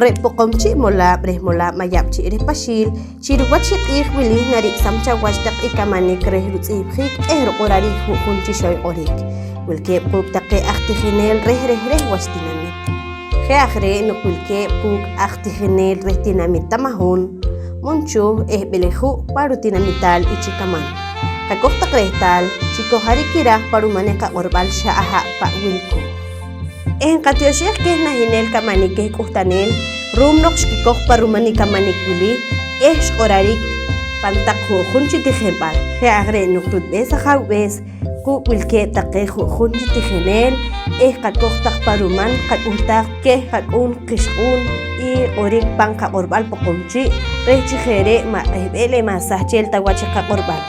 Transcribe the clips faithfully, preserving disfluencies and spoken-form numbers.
Re' Poqomchi' Molaab' reh Molaab' Mayab'chi' reh Paxiil, chi ruwach i q'iij wili narik'sam chawach taq i kamanik reh rutz'ihb'jiik eh ruq'orariik ju'jun chi xoy q'orik. Wilkeeb' quuk' taqe aj tijineel reh reh reh wach tinamit. Je' aj re' noq wilkeeb' quuk' aj tijineel reh tinamit Tamahun, Munchuh eh B'eleju' pa rutinamitaal i Chikaman. Qakoj taq rehtaal chi kojarik kiraaj pa ruman i qaq'orb'al xa aha' pa' wilkooj. Eh nqatioxej keh nahineel kamanik keh k'uhtaneel ru'um noq xkikoj pa ruman i kamanik wili eh xq'orarik pan taq ju'jun chi tijinb'al. Je' aj re' noq rutb'ees ajaawb'ees quuk' wilkeeb' taqe ju'jun chi tijineel eh qakoj taq pa ruman qak'uhtaaj keh qak'uun qixq'uun i q'orik pan qaq'orb'al Poqomchi' reh chi je' re' ma' q'ehb'eel eh ma' sahcheel ta wach i qaq'orb'al.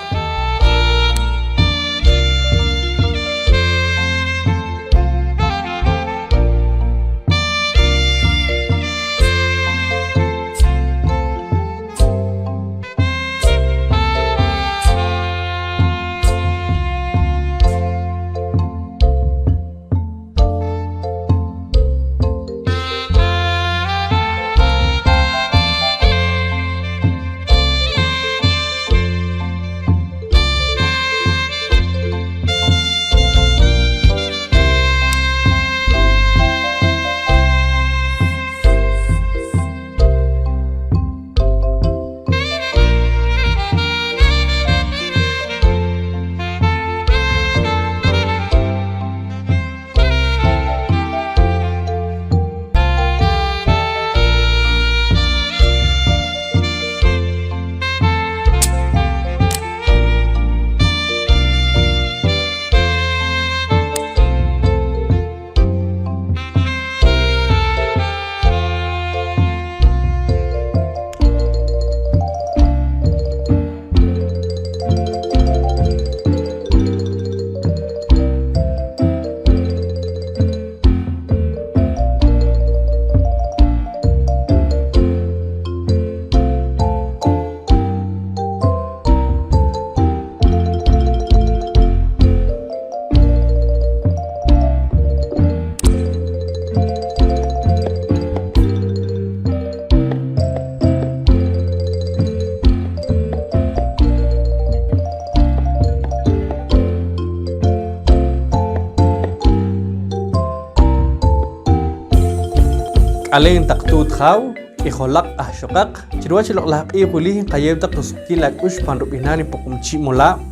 K'aleen taq tuut jaaw, k'ijolaq ahxoqaq, chi ruwach i loq'laj q'iij wili nqayeew taq rusuqkiil ak'ux pan rub'ihnaal i Poqomchi' Molaab',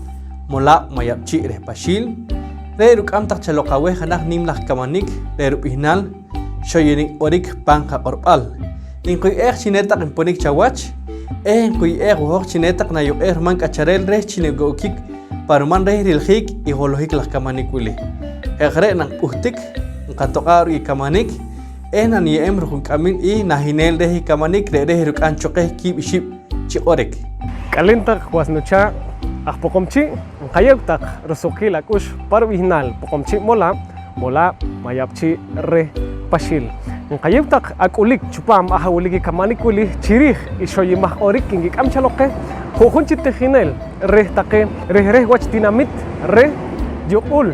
Molaab' Mayab'chi' reh Paxiil, re' ruk'am taq chaloq aweh jenaj nim laj kamanik reh rub'ihnaal Xoyoniik Q'orik pan Qaq'orb'al. Nquy'eej chi ne taq nponik chawach eh nquy'eej wo' hoj chi ne taq nayuq'eej ruman k'achareel reh chi nako'kik pa ruman reh riljiik i holohik laj kamanik wili. Je' aj re' nanp'uhtik, nqatoq'aa' ruuk' i kamanik eh naniye'em rujunk'amiil i nahineel reh i kamanik re' reh ruk'am cho qeh kiib' ixib' chi q'orik. K'aleen taq was nuchaaq' aj Poqomchi', nqayeew taq rusuqkiil ak'ux pa rub'ihnaal Poqomchi' Molaab', Molaab' Mayab'chi' reh Paxiil. Nqayeew taq ak'ulik chupaam aha' wilik i kamanik wili chiriij i xoyimaj q'orik nkik'am chaloq qeh ju'jun chi tijineel reh taqe reh reh wach tinamit reh yuq'ul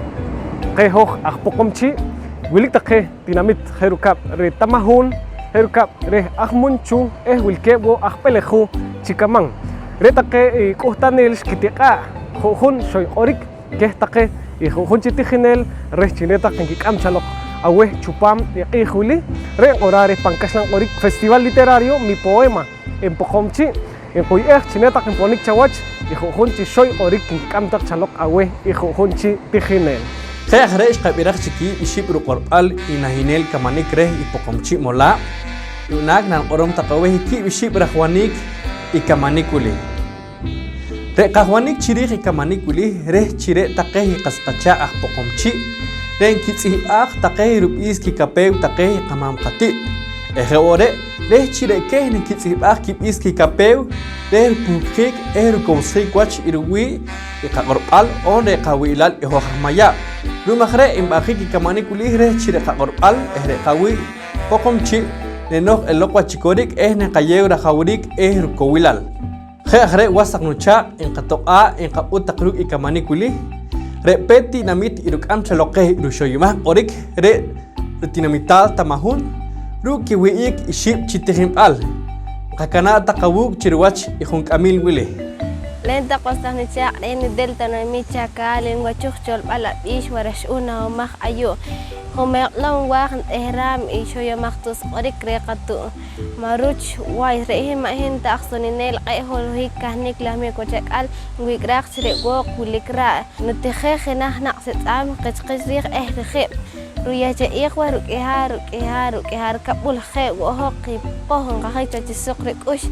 qeh hoj aj Poqomchi'. Wilik taqe tinamit je' rukab' reh Tamahun, je' rukab' reh aj Munchuh eh wilkeeb' wo' aj B'eleju' chi Kaman. Re' taqe, eh, k'uhtaneel xkitiq'aa' ju'jun xoy q'orik keh taqe i ju'jun chi tijineel reh chi ne taq nkik'am chaloq aweh chupaam i q'iij wili. Re' nq'oraa' reh pan kaxlan q'orik Festival Literario Mi Poema en Poqomchi', nquy'eej chi ne taq nponik chawach i ju'jun chi xoy q'orik nkik'am taq chaloq aweh i ju'jun chi tijineel. Je' aj re' xqab'iraj chi kiib' ixib' ruq'orb'al i nahineel kamanik reh i Poqomchi' Molaab', yu'naak naniq'orom taq aweh i kiib' ixib' rajwaniik i kamanik wili. Re' qajwaniik chiriij i kamanik wili reh chi re' taqe i qas qachaaq' aj Poqomchi' re' nkitz'ihb'aaj taqe rub'iis kikapeew taqe i qamaam qati't, eh je' wo' re' reh chi re' keh nakitz'ihb'aaj kib'iis kikapeew reh rupuhkjiik eh rukowsjiik wach i ruwii' i qaq'orb'al oon re' qawih'ilal i hoj aj Mayab'. Ru'um aj re' nb'ajik i kamanik wili reh chi re' qaq'orb'al eh re' qawii' Poqomchi' nenooj eloq wach chi korik eh naqayeew rajawriik eh rukowilal. Je' aj re' was taq nuchaaq', nqatoq'aa' nqab'ut taq ruuk' i kamanik wili. Re' peet tinamit i ruk'am chaloq qeh i ruxoyomaj q'orik re' ritinamitaal Tamahun, Ruuk' kiwih'ik ixib' chi tijinb'al, nqakanaa' taq awuuk' chi riwach i junk'amiil wili. K'aleen taq was taq nichaaq', re' nidel ta numiit chakaal, nwachoj cholb'al ab'iix, warax unaw maj ayu'. Jumeeq' loq nwaaj nt'ehraam i xoyomaj tus q'orik reh qatu'. Ma' Ruch Way, re' hin ma' hin ta aj sunineel q'e' holohik kahnik laj miik wach ak'al, nwik'raaq chi re' wooq wilik raa'. Nutijej jenaj naq' setz'aam qich qich riij eh rijib'. Ruyahcha'iij wach ruk'ihaal, ruk'ihaal, ruk'ihaal, kab'ul je' wo' hoq i poh nqajik cho chi suq rik'ux,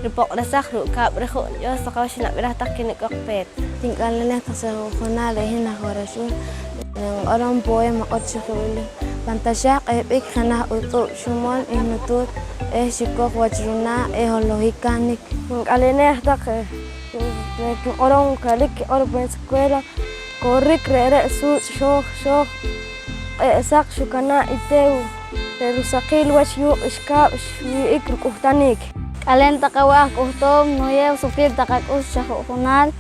ripoq'resaj rukaab' riju'. Dios taq awach nab'iraj taq kinik'oq peet. Tink'alenej taq sa ju'junal, re' hin aj warax unaw, niq'orom poema q'or chi je' wili: Pan taxaaj q'ehb'ik jenaj utz'ub' xumol i nutuut eh xikoj wach runaa' eh holohik kahnik. Tink'alenej taq, eh, re' kinq'orom wilik kiq'or pan escuela, korik re're' suutz' xooj xooj q'e' saq xukanaa' i teew, re' rusaqil wach yuuq' ixkaab' xwih'ik ruk'uhtanik. K'aleen taq aweh aj k'uhtoom, nuyeew suqkiil taq ak'ux xa ju'junal.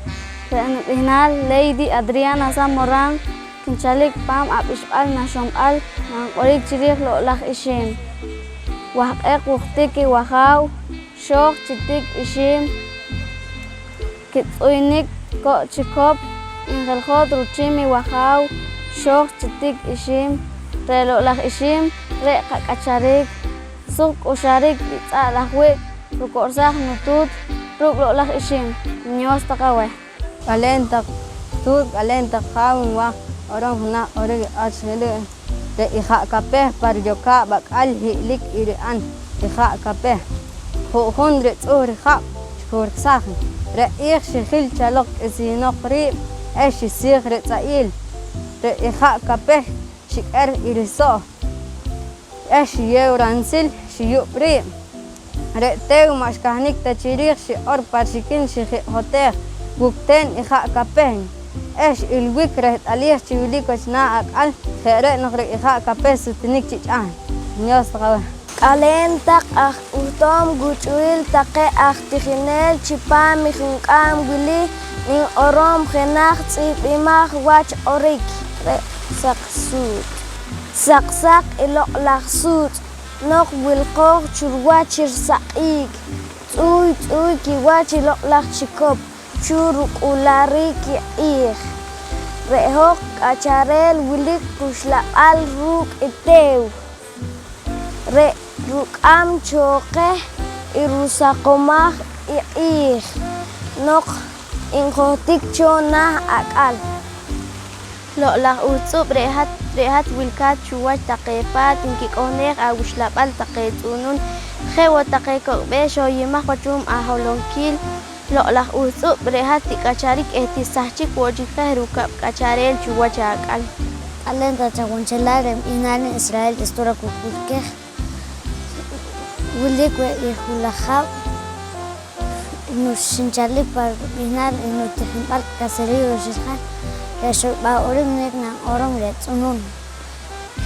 Re' nub'ihnaal Lady Adriana Zamorano, kinchalik paam ab'ixb'al naxomb'al, nanq'orik chi riij loq'laj ixiim. Wahq'eq wuqtik i wajaaw, xooj chi tik ixiim, kitz'uynik ko' chikop, njeljoot ruchiim i wajaaw, xooj chi tik ixiim. Re' loq'laj ixiim re' qak'acharik, suq k'uxarik i tz'a' laj wi'k, rukorsaj nutuut ruuk' loq'laj ixiim. Dios taq aweh. K'aleen taq tuut, k'aleen taq jaaw, nwaaj q'orom jenaj q'orik wach wili. Re' i ha' kapeh pa riyokaab' ak'al hi'lik i ri'an i ha' kapeh. Ju'jun re' tz'uh rijab' xkuhrsaj. Re' q'iij xijil chaloq k'isinoq riib' eh xisiij re' tz'a'iil. Re' i ha' kapeh xik'er i riso' eh xiyeew ransil, xiyub' riib'. Re' teew ma' xkahnik ta chi riij, xiq'or pa rixikin, xijib'jotej, wukteen i ha' kapeh eh x'ilwik reht'aliij chi wilik wach naa ak'al. Je' re' noq re' i ha' kapeh sutinik chi ch'ahn. Dios taq aweh. K'aleen taq aj k'uhtoom, guch'uhiil taqe aj tijineel chipaam i junk'aam wili, ninq'orom jenaj tz'ihb'imaj wach q'orik. Re' saq suutz'. Saqsaq i loq'laj suutz' noq wilqooj cho ruwach chi risaq'iik. Tz'uy tz'uy kiwach i loq'laj chikop cho ruk'ularik i q'iij. Re' hoj k'achareel wilik quxlab'al ruuk' i teew, re' ruk'am cho qeh i rusaqomaj i q'iij noq injohtik cho naah ak'al. Loq'laj uhtz'ub', re' hat, re' hat wilkaat chuwach taqe paat nkik'ohnej awuxlab'al taqe tz'u'nun, je' wo' taqe kok'b'eeh xoyimaj wach ru'um aholonkiil. Loq'laj uhtz'ub', re' hat tik'acharik eh tisahchik wo' chik qeh rukab' k'achareel chuwach ak'al. K'aleen taq chawunchelal, re' nb'ihnaal i Israel Testura Kukulkej. Wilik weh i Julaj Haab', nu xinchalik pa rib'ihnaal i nutijinb'al Caserío Xirjan. Re' xoyb'al q'orik wilik nanq'orom reh tz'unuun.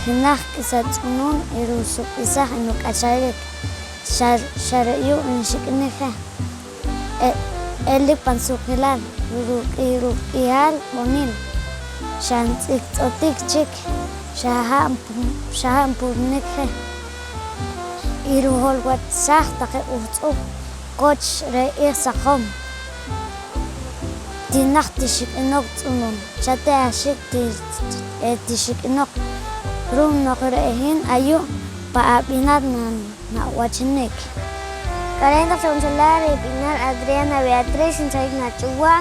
Jenaj k'isa tz'unuun i rusuk'isaj i nuk'achariik, xa, xa re' yu' nxik'nik je. E-, elik pan suqkilaal, ruq'i-, ruk'ihaal b'onil, xa ntz'ihktz'otik chik, xa ha' npu-, xa ha' npurnik je. I ruhol wach xaaj taqe uhtz'ub' qoch reh q'iij saqom, tinaj tixik'inoq tz'unuun, xa te axik ti-, eh, tixik'inoq, ru'um noq re' hin ayu' pa ab'ihnaal nan-, nawachnik. K'aleen taq chawunchelal, re' nib'ihnaal Adriana Beatriz, nchalik na chuwa.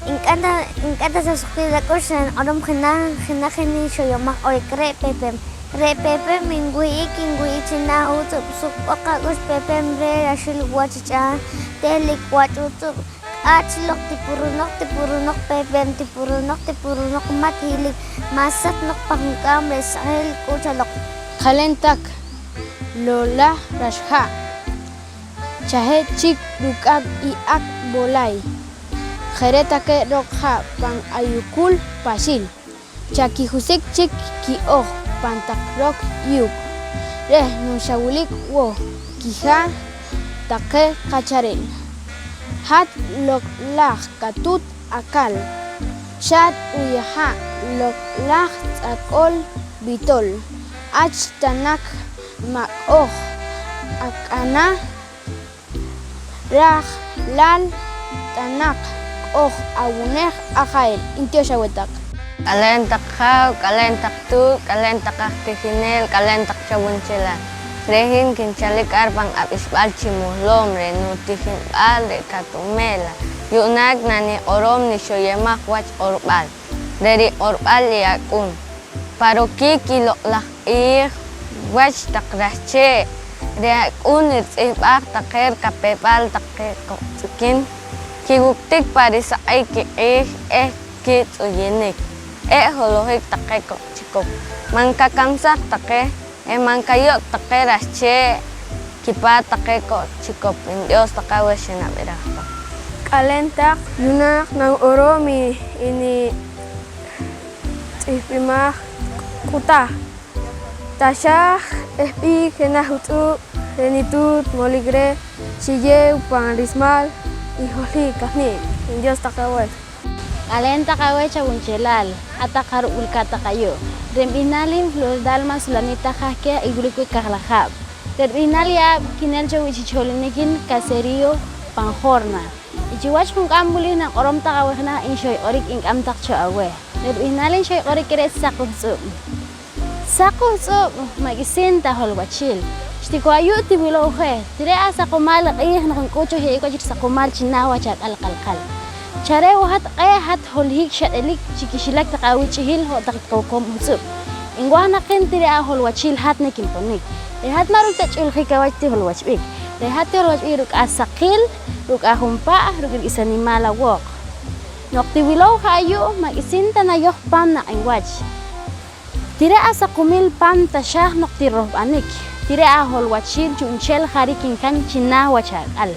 Nk'am ta, nk'am ta xa suqkiil ak'ux, xa niq'orom jenaj, jenaj i nixoyomaj q'orik, re' pepeem. Re' pepeem nwih'ik, nwih'ik chinaah uhtz'ub', suq b'oq ak'ux pepeem, re' raxil wach i ch'ahn, telik wach uhtz'ub'. K'ach loq tipurunoq, tipurunoq pepeem, tipurunoq, tipurunoq, ma' tilik, ma' sat noq pa junk'aam, re' saqil k'uch aloq. K'aleen taq, loq'laj rax ha', chahe' chik ruk'ab' i ak' Bolay. Je' re' taqe roq ha' pan ayukuul Paxil, chakijusik chik ki'ooj pan taq roq yuuq' reh noq xa wilik wo' kihaa' taqe qachareel. Hat loq'laj katuut akal, xaat uyuha' loq'laj tz'akol Bitol, ach ta naq Mak'oj, ak'ana, rajlal, t'anaq, k'oj, awunej, ajael. Ntiox aweh taq. K'aleen taq Jaaw, k'aleen taq Tuut, k'aleen taq aj tijinel, k'aleen taq chawunchelaal. Re' hin kinchalik ar pan ab'ixb'al chi Muhlom reh nutijinb'al reh Katumela. Yu'naak naniq'orom nixoyemaj wach q'orb'al. Re' riq'orb'al i ak'un. Pa rokiik i loq'laj q'iij wach taq reh chee', re' ak'un ritz'ihb'aaj taqe riqapew-b'al taqe koq' tz'ikin kiwuktik pa risaq'ik i q'iij eh kitz'uyinik eh holohik taqe koq' chikop. Ma' nkakamsaj ta qeh eh ma' nkayo't ta qeh reh chee' kipaat taqe koq' chikop. Dios taq aweh xinab'iraj taq. K'aleen taq, yu'naak naniq'orom i, i nitz'ihb'imaj k'utaj. Taxaaj eh b'iik jenaj utz'ub' reh nituut molik reh xiyeew pan rismal i holohik kahnik. Dios taq aweh. K'aleen taq aweh chawunchelaal, hat-taq jarub' wilkaat taq ayu'. Re' nib'ihnaal hin Floridalma Sulanita Jahqueh i wilik wii' Kajlaj Haab'. Re' rib'ihnaal i haab' kinel cho wii' chi cholinik hin caserío pan Horna. Y chiwach junk'aam wili naniq'orom taq aweh jenaj inxoy q'orik nk'am taq cho aweh. Re' rib'ihnaal inxoy q'orik re' Saq Uhtz'ub'. Saq Uhtz'ub' ma' k'isiin ta holwachiil. Xtikow ayu' tiwilow je. Ti re' asaqomaal i q'iij noq nk'uut cho xye'ik wach risaqomaal chinaah wach ak'al q'alq'al. Xa re' wo' hat q'ee' hat holohik xat'elik chi kixilak taq awii' ch'ihil ho' taq i kokom uhtz'ub'. Nwaaj naq hin ti re' aholwachiil hat nakinponik. Re' hat ma' ruuk' ta ch'uljik awach tiholwach b'iik. Re' hat tiholwach b'iik ruuk' asaqil, ruuk' ajunpa', ruuk' rik'isanimaal awooq. Noq tiwilow je ayu', ma' k'isiin ta nayoj paam naq'in wach. Ti re' asaqomil paam taxaaj noq tirohb'anik. Ti re' aholwachiil chu'nchel jariik nka'n chinaah wach ak'al.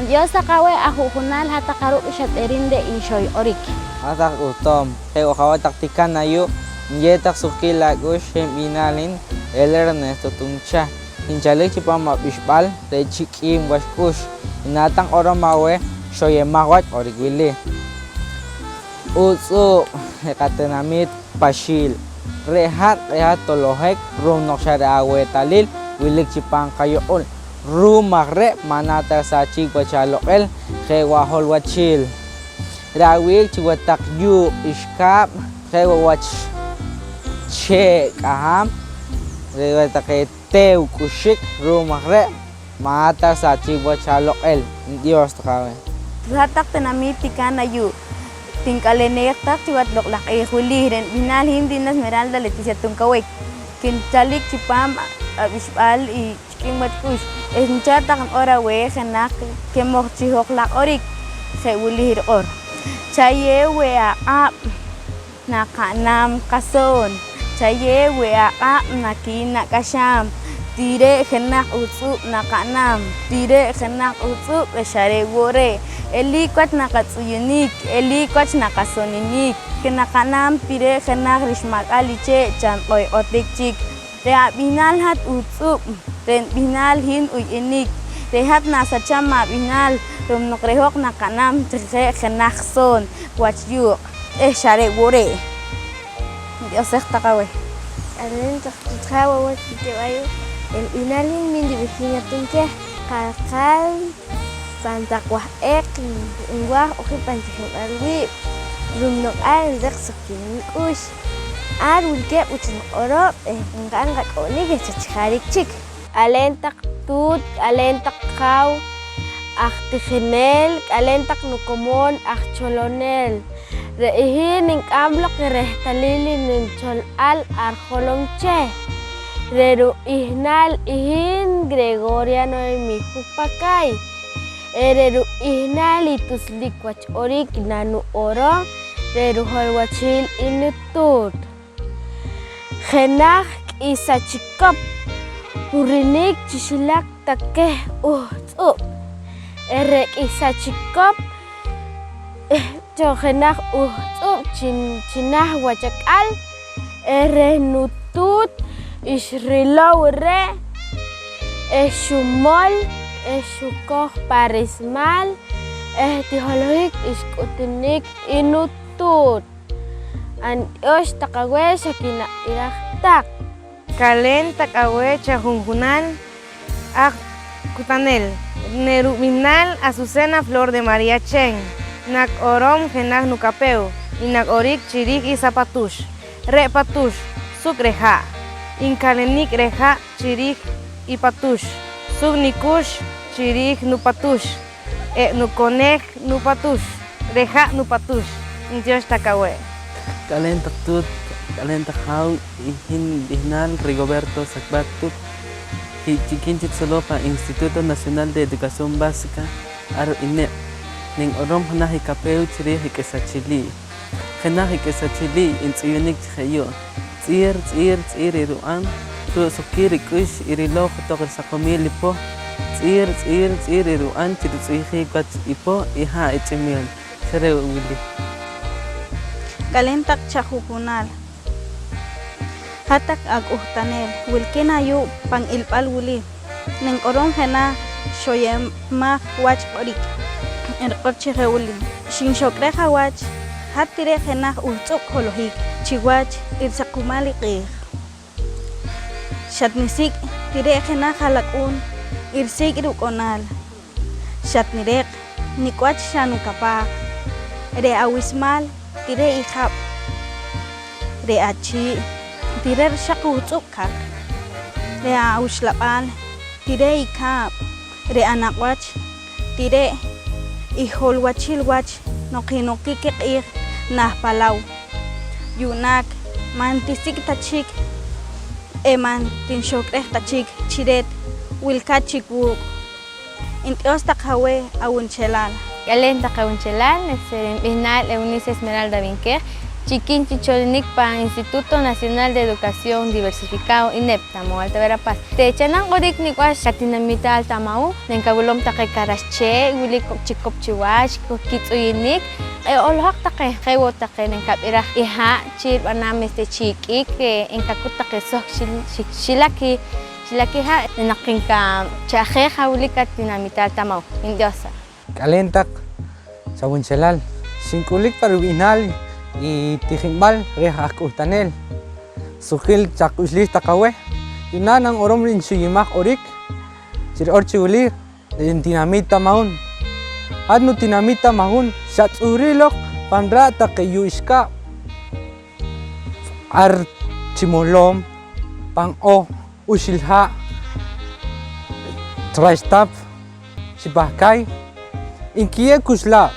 Dios taq aweh aju'junaal, hat-taq jarub' xatb'erin re' inxoy q'orik. Hat-taq uhtoom, je' wo' jaweh taq tika'n ayu', nyeew taq suqkiil ak'ux, re' nib'ihnaal hin Elena Ernesto Tuncha. Nchalik chipaam ab'ixb'al re' chik'iim wach k'ux. Ninaat nq'orom aweh xoyemaj wach q'orik wili. Uhtz'ub' re' qatinamiit Paxiil, re' hat k'ee hat holohik ru'um noq xa re' awehtaliil wilik chipaam qayuq'ul. Ru'um aj re' ma' na ta risachik wach aloq'il je' wo' aholwachiil. Re' awih'ik chi wataq yuuq' ixkaab' je' wo' wach chee' k'ahaam, re' wataq teew k'uxik. Ru'um aj re' ma' hat ta risachik wach aloq'il. Dios taq aweh. Hat-taq tinamit tika'n ayu', tink'alenej taq chiwach loq'laj q'iij wili. Re' nib'ihnaal hin Dina Esmeralda Leticia Tuncawey. Kinchalik chipaam ab'ixb'al i chik'iim wach k'ux eh ncha'n taq niq'or aweh jenaj kemoj chi hoj laj q'orik. Je' wili riq'or: Chayeew weh aq'ab' naqa'nam qasoon, chayeew weh aq'ab' nakiin nak'axam. Ti re' jenaj uhtz'ub' naqa'nam, ti re' jenaj uhtz'ub' eh xa re' wo' re', eliik wach naqatz'uyunik, eliik wach naqasoninik. Naqa'nam ti re' jenaj rixmak'al i chee' cha'n q'oyq'otik chik. Re' ab'ihnaal hat uhtz'ub', re' nib'ihnaal hin uy'enik. Re' hat nasacham ab'ihnaal ru'um noq re' hoj naqa'nam chi je' jenaj soon wach yuuq' eh xa re' wo' re'. Ntiosej taq aweh. K'aleen taq tuut jaaw awach niti'ooj ayu', re' nib'ihnaal hin Minti Virginia Tunqueh. Qaqa'n pan taq wahq'eq nwaaj ojiik pan tijinb'al wiib' ru'um noq ar nreq suqkiil nik'ux. Ar wilkeeb' wach niq'orob' eh nqa'n qak'o'nik eh xa chi jariik chik. K'aleen taq tuut, k'aleen taq jaaw aj tijinel, k'aleen taq nukomoon aj cholonel. Re' hin nink'am loq i rehtalil i nincholb'al ar Jolom Cheh. Re' rub'ihnaal i hin Gregoria Noemí Jupacay. Eh re' rub'ihnaal i tuslik wach q'orik nanuq'orom re' ruholwachiil i nutuut. Jenaj k'isa chikop purinik chi xilak ta keh uhtz'ub'. Eh re' k'isa chikop eh cho jenaj uhtz'ub' chi, chi naah wach ak'al eh reh nutuut xrilow reh eh xumol eh xukoj pa rismal eh tiholohik xk'utunik i nutuut. Antiox taq aweh xa kinab'iraj taq. K'aleen taq aweh chajunjunal aj kuhtanel. Rub'ihnaal Azucena Flor de María Chen. Naq'orom jenaj nukapew i naq'orik chi riij i sa Patux. Re' Patux, suq re' ha', nkalenik re' ha' chi riij i Patux, suq nik'ux chi riij nupatux, eh nukonej nupatux, re' ha' nupatux. Ntiox taq aweh. K'aleen taq tuut, k'aleen taq haaw, i hin nib'ihnaal Rigoberto Sacbat Tuut, chi kin chi tzolom pan Instituto Nacional de Educación Básica, ar INEB. Ninq'orom jenaj i kapew chi riij i k'isachilii'. Jenaj i k'isachilii' ntz'uyunik chi je' yu': tz'iir, tz'iir, tz'iir i rub'an, ru' suqkiil rik'ux i rilow johtoq risaqomil i poh, tz'iir, tz'iir, tz'iir i rub'an chi ritz'uyjiik wach i poh i ha' i ch'imiil. Xa re' wo' wili. K'aleen taq chajunjunal. Hat-taq ak'uhtanel wilkiin ayu' pan ilb'al wili, ninq'orom jenaj xoyemaj wach q'orik. Nriq'or chi je' wili: Xinxok'rej awach, hat ti re' jenaj uhtz'uk' holohik chiwach i risaqomal i q'iij. Xatnisik' ti re' jenaj ha'lak'uun i risik' ruk'onal. Xatnireq nik' wach xa nukapaaj. Re' awismal ti re' i jab', re' achii' ti re' xaq uhtz'uk' kaq, re' awuxlab'al ti re' i kaab', re' anaq' wach ti re' i holwachil wach noq inokik i q'iij nah palaw. Yu'naak ma' ntisik' ta chik eh ma' tinxok'rej ta chik chi reet wilkaat chik wuuk'. Ntiox taq aweh awunchelaal. K'aleen taq awunchelaal, este, re' nib'ihnaal Eunice Esmeralda Vinquej, chi kin chi cholinik pan Instituto Nacional de Educación Diversificado, INEB, Tamow Alta Verapaz. Re' chanaam q'orik nik' wach qatinamital Tamaw, ne nkawilom taqe karax chee' wilik kok' chik kop chiwach, kitz'uyinik, q'ee' holohaq taqe, je' wo' taqe ne nkab'iraj i ha' chi rib'anam, este, chi ik'ik, eh, nkakut taqe sohk xil-, xi-, xilak i, xilak i ha', naq nkacha'jeej awilik qatinamital Tamaw. Ntiox taq. K'aleen taq chawunchelaal, xink'ulik pa rib'ihnaal i tijinb'al reh aj k'uhtanel. Suqkiil chak'uxliis taq aweh. Yu'naak nanq'orom ri nxuyimaj q'orik chi riq'or chi wili: Re' tinamit Tamahun. Hat nutinamit Tamahun, xatz'uhriloq pan raa' taqe yu' ixkaab', ar Chimolom, pan Q'oh, Uxil Ha', Raxtap, Chipahkay, nkiyeew kuxlaab'.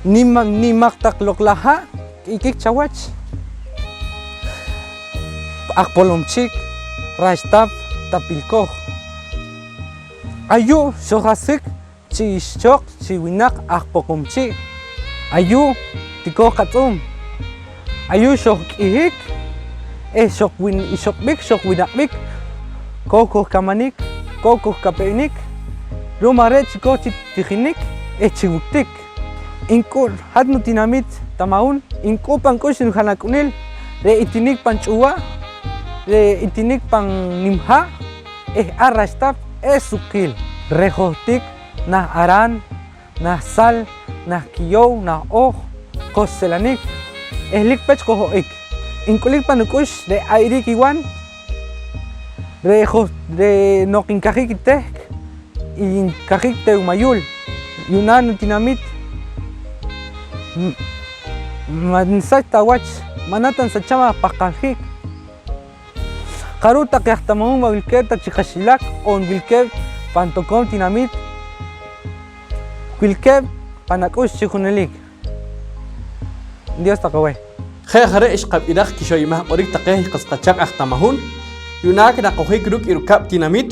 Nima-, nimaq taq loq'laj ha' k'ik'ik chawach. Aj Polom Chik, Raxtap, Tapil Koj. Ayu' xojasik chi ixoq chi winaq aj Poqom Chik. Ayu' tikooj qatz'uum. Ayu' xojk'ihik eh xojwin-, ixoq b'ik, xojwinaq b'ik. Kow kojkamanik, kow kojkape'nik. Ru'um aj re' chikooj chi tijinik eh chi wuktik. Nk'ul, hat nutinamit Tamahun, nk'ul pan k'ux nujanak'unil reh i tinik pan ch'uwa', reh i tinik pan nim ha', eh ar Raxtap eh suqkiil. Reh johtik nah Aran, nah Sal, nah Kiyow, nah Q'oh, qojselanik eh lik pech qojo'ik. Nk'ulik pan nuk'ux re' ay'rik iwan, re' jo-, re' noq nkajik i tehk, i nkajik tew mayuul. Yu'naak nutinamit, m-, ma' nsach ta awach, ma' na ta nsacham apahqaljik. Jaru' taqe aj Tamahun ma' wilkeeb' ta chi qaxilak oon wilkeeb' pan tokoom tinamit, wilkeeb' pan ak'ux chi junelik. Dios taq aweh. Je' je' re' xqab'iraj kixoyomaj q'orik taqe qas qachaq aj Tamahun, yu'naak naqojik ruuk' i rukab' tinamit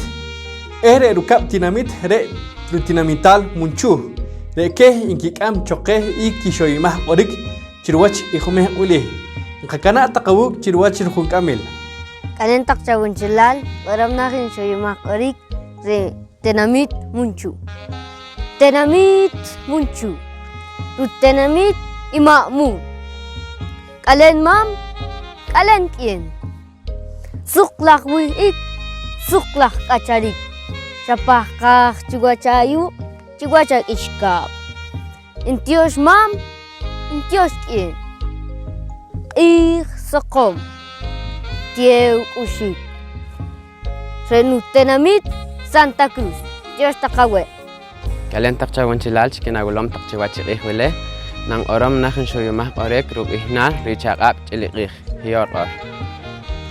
eh re' rukab' tinamit re' rutinamital Munchu, re' keh nkik'am cho qeh i kixoyomaj q'orik chi ruwach i jumehq' wili. Nqakanaa' taq awuuk' chi ruwach rijunk'amil. K'aleen taq chawunchelaal, q'orom naah i nixoyomaj q'orik reh tinamit Munchu'. Tinamit Munchu', rutinamit i ma' Muun. K'aleen mam, k'aleen k'een. Suq laj wih'ik, suq laj k'acharik. Xapahqaaj chiwach ayuuq', chiwach ak'ixkaab'. Ntiox mam, ntiox k'een. Q'iij soqom. Teew K'uxik, re' nutenamit Santa Cruz. Tyox taq aweh. K'alen taq cho awunchelaal chi kinawilom taq chiwach i q'iij wili, nanq'orom naah nxoyomaj q'orik rub'ihnaal Richaq'ab' Ch'iliq'iij. Tiyox q'or.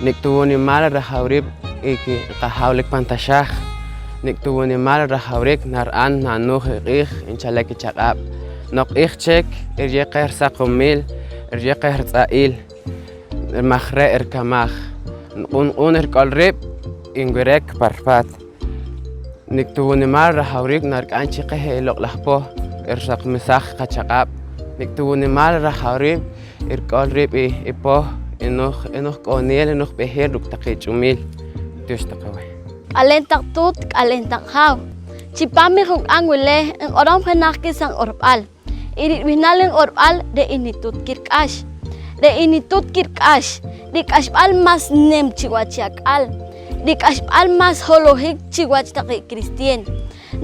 Nik' tuunimaal rajawriik i ki-, qajaaw lik pan taxaaj. Nik' tuunimaal rajawriik nari'an nanuuj i q'iij nchalik i chaq'ab'. Noq q'iij chik, iriyew qeh risaqomiil, iriyew qeh ritz'a'il, maj re' rikamaj. Q'uun q'uun rik'ol riib' nwirek pa ripaat. Nik' tuunimaal rajawriik narik'am chi qeh i loq' laj poh risaqmisaj qachaq'ab'. Nik' tuunimaal rajawriik rik'ol riib' i, i poh, i nuuj, i nuuj k'oonel, i nuuj b'ehiil ruuk' taqe ch'umiil. Tyox taq aweh. K'alen taq tuut, k'alen taq jaaw. Chipaam i junk'aam wili nq'orom jenaj k'isam q'orb'al. I rib'ihnaal i q'orb'al, re' i nituut kirk'ax. Re' i nituut kirk'ax, ri k'axb'al mas nim chiwach i ak'al, ri k'axb'al mas holohik chiwach taqe cristian.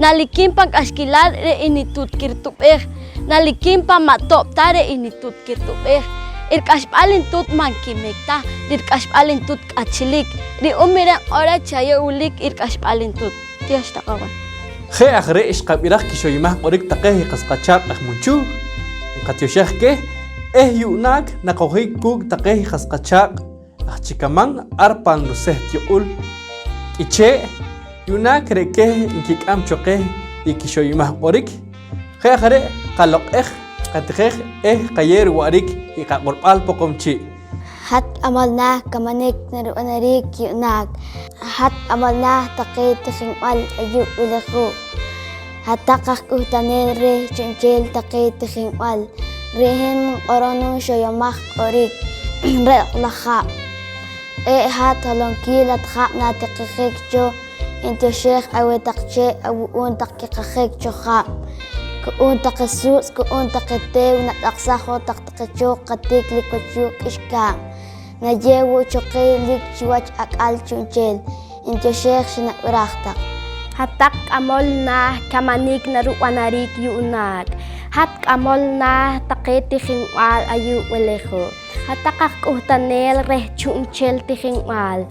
Nalikiim pan k'axkilal, re' i nituut kirtub'ej. Nalikiim pan ma' toob' ta, re' i nituut kirtub'ej. I rik'axb'al i nituut ma' nkimik ta, ri rik'axb'al i nituut k'achilik. Ru'um i re' nq'or reh chi ayu' wilik i rik'axb'al i nituut. Tyox taq aweh. Je' aj re' xqab'iraj kixoyomaj q'orik taqe i qas qachaaq' aj Munchuh, nqatyoxej keh eh yu'naak naqojik kuuk' taqe i qas qachaaq' aj Chikaman ar pan ruseht yuq'ul K'ichee'. Yu'naak re' keh nkik'am cho qeh i kixoyomaj q'orik. Je' aj re' qaloq'ej, qatijej eh qayeew riwa'riik i qaq'orb'al Poqomchi'. Hat k'amol naah kamanik narib'anariik yu'naak. Hat k'amol naah taqe tijinb'al ayu' wili ju'. Hat-taq aj k'uhtaneel reh chu'nchel taqe tijinb'al, re' hin nq'orom nuxoyomaj q'orik, re' loq' laj haab'. Q'ee' hat holonkiil hat haab' natiqijik cho, ntyoxej aweh taq chee' awu'uun taq kiqajik cho haab'. Ku'uun taqe suutz', ku'uun taqe teew, nataqsaj wo' taq taqe cho qatik lik wach yuuq' k'ixkaab'. Nayeew wo' cho qeh lik chiwach ak'al chu'nchel, ntyoxej xinab'iraj taq. Hat-taq k'amol naah kamanik narib'anariik yu'naak. Hat k'amol naah taqe tijinb'al ayu' wili ju'. Hat-taq aj k'uhtaneel reh chu'nchel tijinb'al.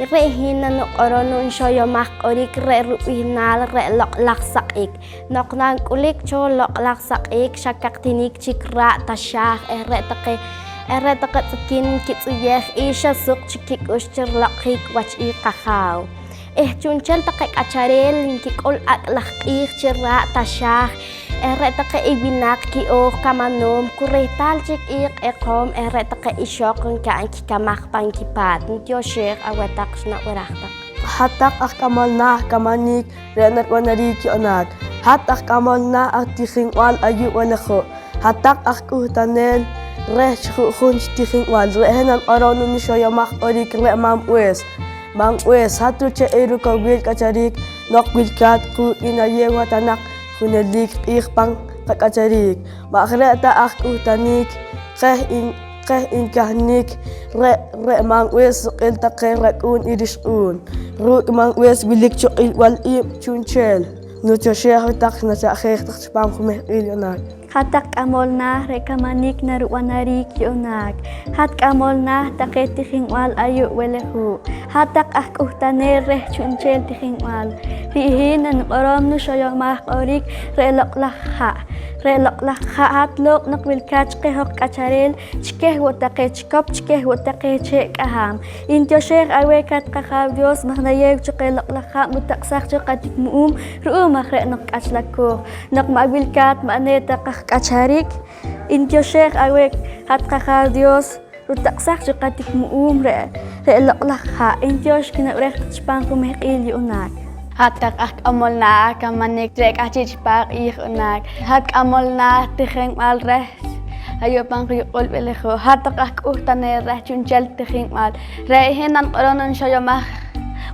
Re' hin nanuq'orom nuxoyomaj q'orik re' rub'ihnaal re' loq' laj saq'ik. Noq nank'ulik cho loq' laj saq'ik, xa kaqtinik chik raa' taxaaj eh re' taqe, eh re' taqe tz'ikin nkitz'uyej i xa suq chik kik'ux chi riloq'jik wach i qajaaw. Eh chu'nchel taqe k'achareel nkik'ul ak' laj q'iij chi raa' taxaaj eh re' taqe i winaq ki'ooj kamanoom ku rehtaal chik i q'eqom eh re' taqe ixoq nka'n kikamaj pan kipaat. Ntyoxej aweh taq xnab'iraj taq. Hat-taq aj k'amol naah kamanik re' narib'anariik yu'naak. Hat aj k'amol naah aj tijinb'al ayu' wili ju'. Hat-taq aj k'uhtaneel reh chi ju'jun chi tijinb'al, re' hin naniq'orom nuxoyomaj q'orik re' Mam B'ees. Mam B'ees, hat ruche'il rukowil k'achariik noq wilkaat kuuk' i nayeew hat-taq juneliik q'iij pan qak'achariik. Ma' aj re' ta aj k'uhtaniik qeh in qeh nkahnik re', re' Mam B'ees suq'il taqe rak'uun i rixq'uun. Ruuk' Mam B'ees wilik cho q'ilb'al iib' chu'nchel. Nutyoxej aweh taq, nacha'jeej taq chipaam jumehq'il yu'naak. Hat-taq k'amol naah re' kamanik narib'anariik yu'naak. Hat k'amol naah taqe tijinb'al ayu' wili ju'. Hat-taq aj k'uhtaneel reh chu'nchel tijinb'al. Re' hin naniq'orom nuxoyomaj q'orik re' loq' laj ha'. Re' loq' laj ha', hat looq' noq wilkaat chi qeh hoj k'achareel, chi keh wo' taqe chikop, chi keh wo' taqe chee' k'ahaam. Ntyoxej aweh hat qAjaaw Dios maj nayeew cho qeh loq' laj haab' rutaq'saj cho qatik mu'uum ru'uum aj re' noq k'achlakooj. Noq ma' wilkaat ma' ne ta qaj k'achariik, ntyoxej aweh hat qAjaaw Dios rutaq'saj cho qatik mu'uum re', re' loq' laj ha'. Ntyox xkinab'iraj taq chipaam jumehq'il yu'naak. Hat-taq aj k'amol naah kamanik re' k'ahchi' chipaam q'iij yu'naak. Hat k'amol naah tijinb'al reh ayu' pan qayuq'ul wili ju'. Hat-taq aj k'uhtaneel reh chu'nchel tijinb'al. Re' hin naniq'orom nuxoyomaj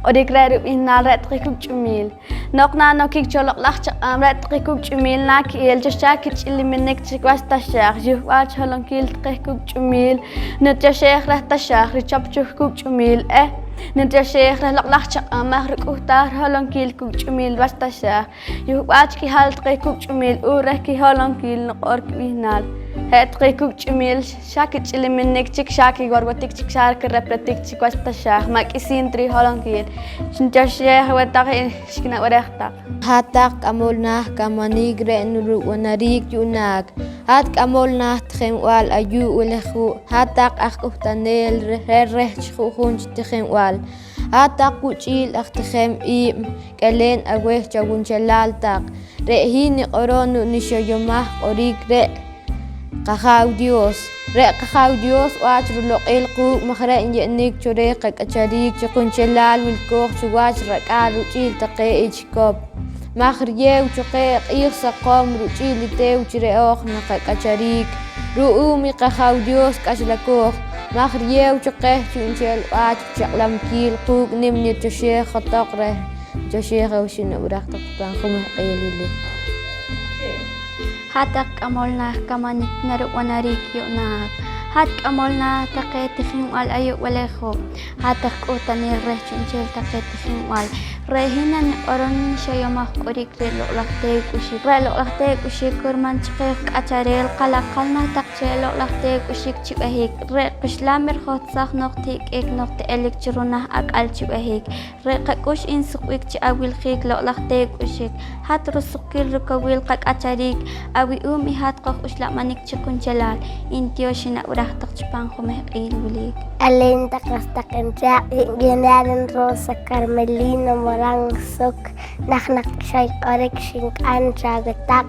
q'orik re' rub'ihnaal re' taqe kuuk' ch'umiil. Noq nanokik cho loq' laj chaq'aab', re' taqe kuuk' ch'umiil naki'il cho xa kich'iliminik chik wach taxaaj. Yuhb'al chi holonkiil taqe kuuk' ch'umiil. Nutyoxej reh taxaaj richop cho kuuk' ch'umiil eh nutyoxej reh loq' laj chaq'aab' maj rik'uhtaaj riholonkiil kuuk' ch'umiil wach taxaaj. Yuhb'al chi k'ihaal taqe kuuk' ch'umiil uur reh kiholonkiil nuq'or kib'ihnaal. Je' taqe kuuk' ch'imiil xa kich'iliminik chik, xa kiworwotik chik, xa kirepretik chik wach taxaaj, ma' k'isiin ta riholonkiil. Xintioxej aweh taq i xkinab'iraj taq. Hat taq k'amol naah kamanik re' narub'anariik yu'naak. Hat k'amol naah tijinb'al ayu' wili ju'. Hat taq aj k'uhtaneel re-, re-, reh chi ju'jun chi tijinb'al. Hat taq wuch'iil aj tijem iib', k'aleen aweh chawunchelaal taq. Re' hin niq'orom ruuk' nixoyomaj q'orik reh qAjaaw Dios. Re' qAjaaw Dios wach riloq'il quuk' maj re' nye'nik cho reh qak'achariik chi qunchelal wilkooj chiwach rak'aal ruch'iil taqe i chikop. Maj riyeew cho qeh q'iij saqom ruch'iil i teew chi re' hoj naqak'achariik. Ru'um i qAjaaw Dios k'axlakooj, maj riyeew cho qeh chu'nchel wach richaq'lamkiil quuk' nim nitioxej johtoq reh. Tioxej aweh xinab'iraj taq pan jumehq'iil wili. Hat taq k'amol naah kamanik narub'anariik yu'naak. Hat k'amol naah taqe tijinb'al ayu' wili ju'. Hat taq k'uhtaneel reh chu'nchel taqe tijinb'al. Re' hin naniq'orom nixoyomaj q'orik reh loq'laj teew k'uxik. Re' loq'laj teew k'uxik kurman chi qeh k'achareel qalaqal naah taq cheh loq'laj teew k'uxik chi b'ehik. Re' quxlaam rijohsaj noq ti'k'ik noq ti'elik chi runah ak'al chi b'ehik. Re' qak'ux insuqb'ik chi awiljiik loq'laj teew k'uxik. Hat rusuqkiil rukowil qak'achariik, awu'um i hat qoj-uxlab'anik chi qunchelal, ntiox xinab'iraj taq chi pan jumehq'iil wili. K'aleen taq was taq nchaaq', nb'ihnaal Rosa Carmelina Morán Soc, naaj naq xoy q'orik xink'am chaweh taq.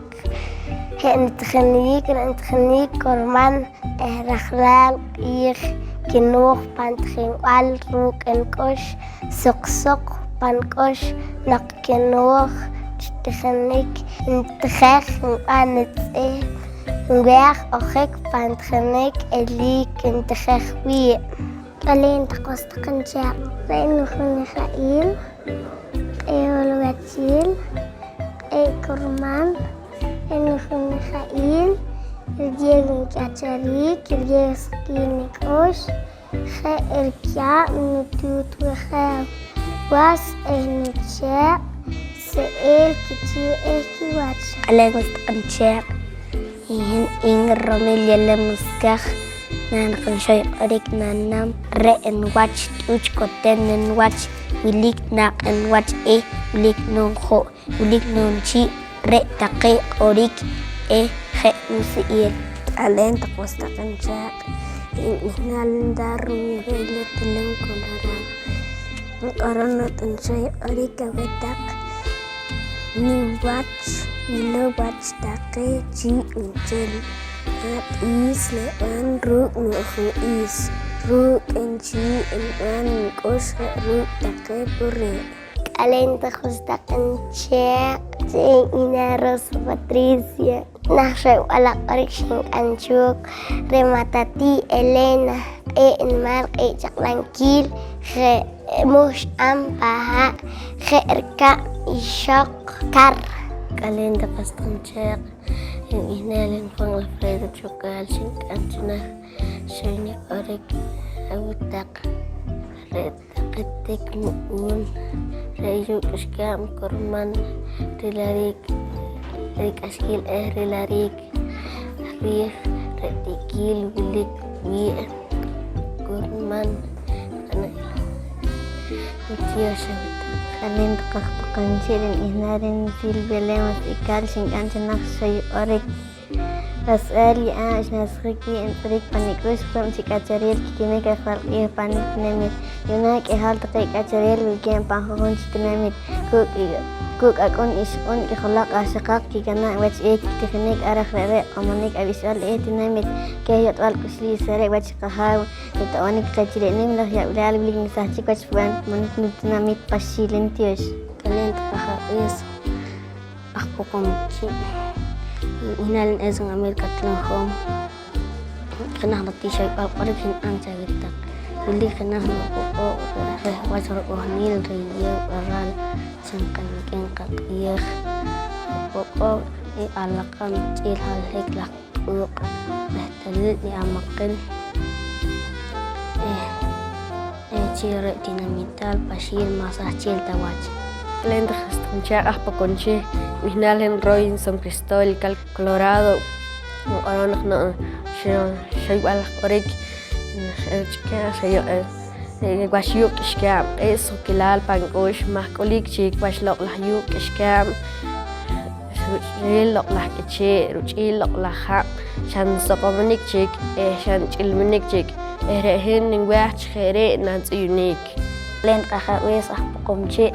Je' nitijiniik, re' nitijiniik kurman eh rajlaal q'iij kinooj pan tijinb'al ruuk' nk'ux, suq suq pan k'ux noq kinooj chi tijinik, ntijej, nb'an nitz'ihb', nwaaj ojik pan tijinik eliik ntijej wii'. K'aleen taq was taq nchaaq', re' nujunija'il, q'ee' holwachiil, q'ee' kurman, re' nujunija'il, riyeew nk'achariik, riyeew suqkiil nik'ux, je' rikaab' nutuut wajaaw, was eh nuchaaq', se'el kichii' eh kiwach. K'aleen was taq nchaaq', i hin Romelia Lemus Kaj, naaj naq nxoy q'orik nanam, re' nwach t'uch koten nwach, wilik naaq' nwach eh wilik noon jo'. Wilik noon chii', re' taqe q'orik eh je' nusi'el. K'aleen taq was taq nchaaq', nb'ihnaal Darwin Reyes Tilón Colorado. Nq'orom noq nxoy q'orik aweh taq, niwach wilow wach taqe chii' nchel, hat iis nib'an ruuk' no'jb'al iis, ruuk' nchii' nib'an nk'ux je' ruuk' taqe puree'. K'aleen taq was taq nchaaq', chi nb'ihnaal Rosa Patricia. Naaj xoyb'al q'orik xink'am cho re' ma' tatii' Elena, q'ee' nimaal, q'ee' chaq'lamkiil, je' mux'am pan ha', je' rikaab' ixoq kar. K'aleen taq was taq nchaaq', nb'ihnaal Juan Alfredo Chucal, xink'am cho naaj xoy niq'orik aweh taq. Re' taqe tik mu'uun, re' yuuq' k'ixkaab' kurman rilariik, re' k'axkil eh rilariik riij re' ti'kiil wilik wii' kurman. Ntiox aweh taq. K'aleen taq aj Poqomchi', re' nb'ihnaal reh Silvia Lemus Ical, xink'am cho naaj xoy q'orik. Raxb'al ye'aab' xnasjik wii' ntz'irik pan nik'ux ru'um chi k'achareel kikinik rajlaal q'iij pan nitinamiit. Yu'naak k'ihaal taqe k'achareel wilkeeb' pan ju'jun chi tinamit kuuk', kuuk' ak'un ixq'un, k'ijolaq, q'ahxaqaq kikanab' wach eh kitijinik. Ar aj re're' q'amonik ab'ixb'al eh tinamit keh yot'b'al k'uxliis. Re're' wach i qAjaaw rito'b'onik qeh chi re' nim laj yab'laal wilik nsahchik wach pan nitinamiit Paxiil. Ntiox. K'aleen taq ajab'ees. Aj Poqomchi'. Nib'ihnaal Edson América Tilonjom. Jenaj naq ti xoyb'al q'orik xink'am chaweh taq. Wilik jenaj nuq'uq'ooq' reh wach ruk'uhniil riyew q'oraal chi nqanik'in qaq'iij. Uq'uq'ooq' i alaq'am ch'iil haljik laj q'uuq', rehtalil i amaqil eh, eh, chi re' tinamitaal Paxiil ma' sahchel ta wach. K'aleen taq was taq nchaaq' aj Poqomchi', nib'ihnaal hin Robinson Cristóbal Cal Colorado. Nq'orom naq no-, xo-, xoyb'al aj q'orik, xch'ikaaj, xayo-, eh, wach yuuq' k'ixkaab', q'ee' suqkilal pan k'ux maj k'ulik chik wach loq'laj yuuq' k'ixkaab', ruch'iil loq'laj k'ichee', ruch'iil loq'laj hab', xa nsoqomnik chik eh xa nch'ilminik chik eh re' hin nwaaj chi je' re' nantz'uyunik. K'aleen taq Ajab'ees aj Poqomchi',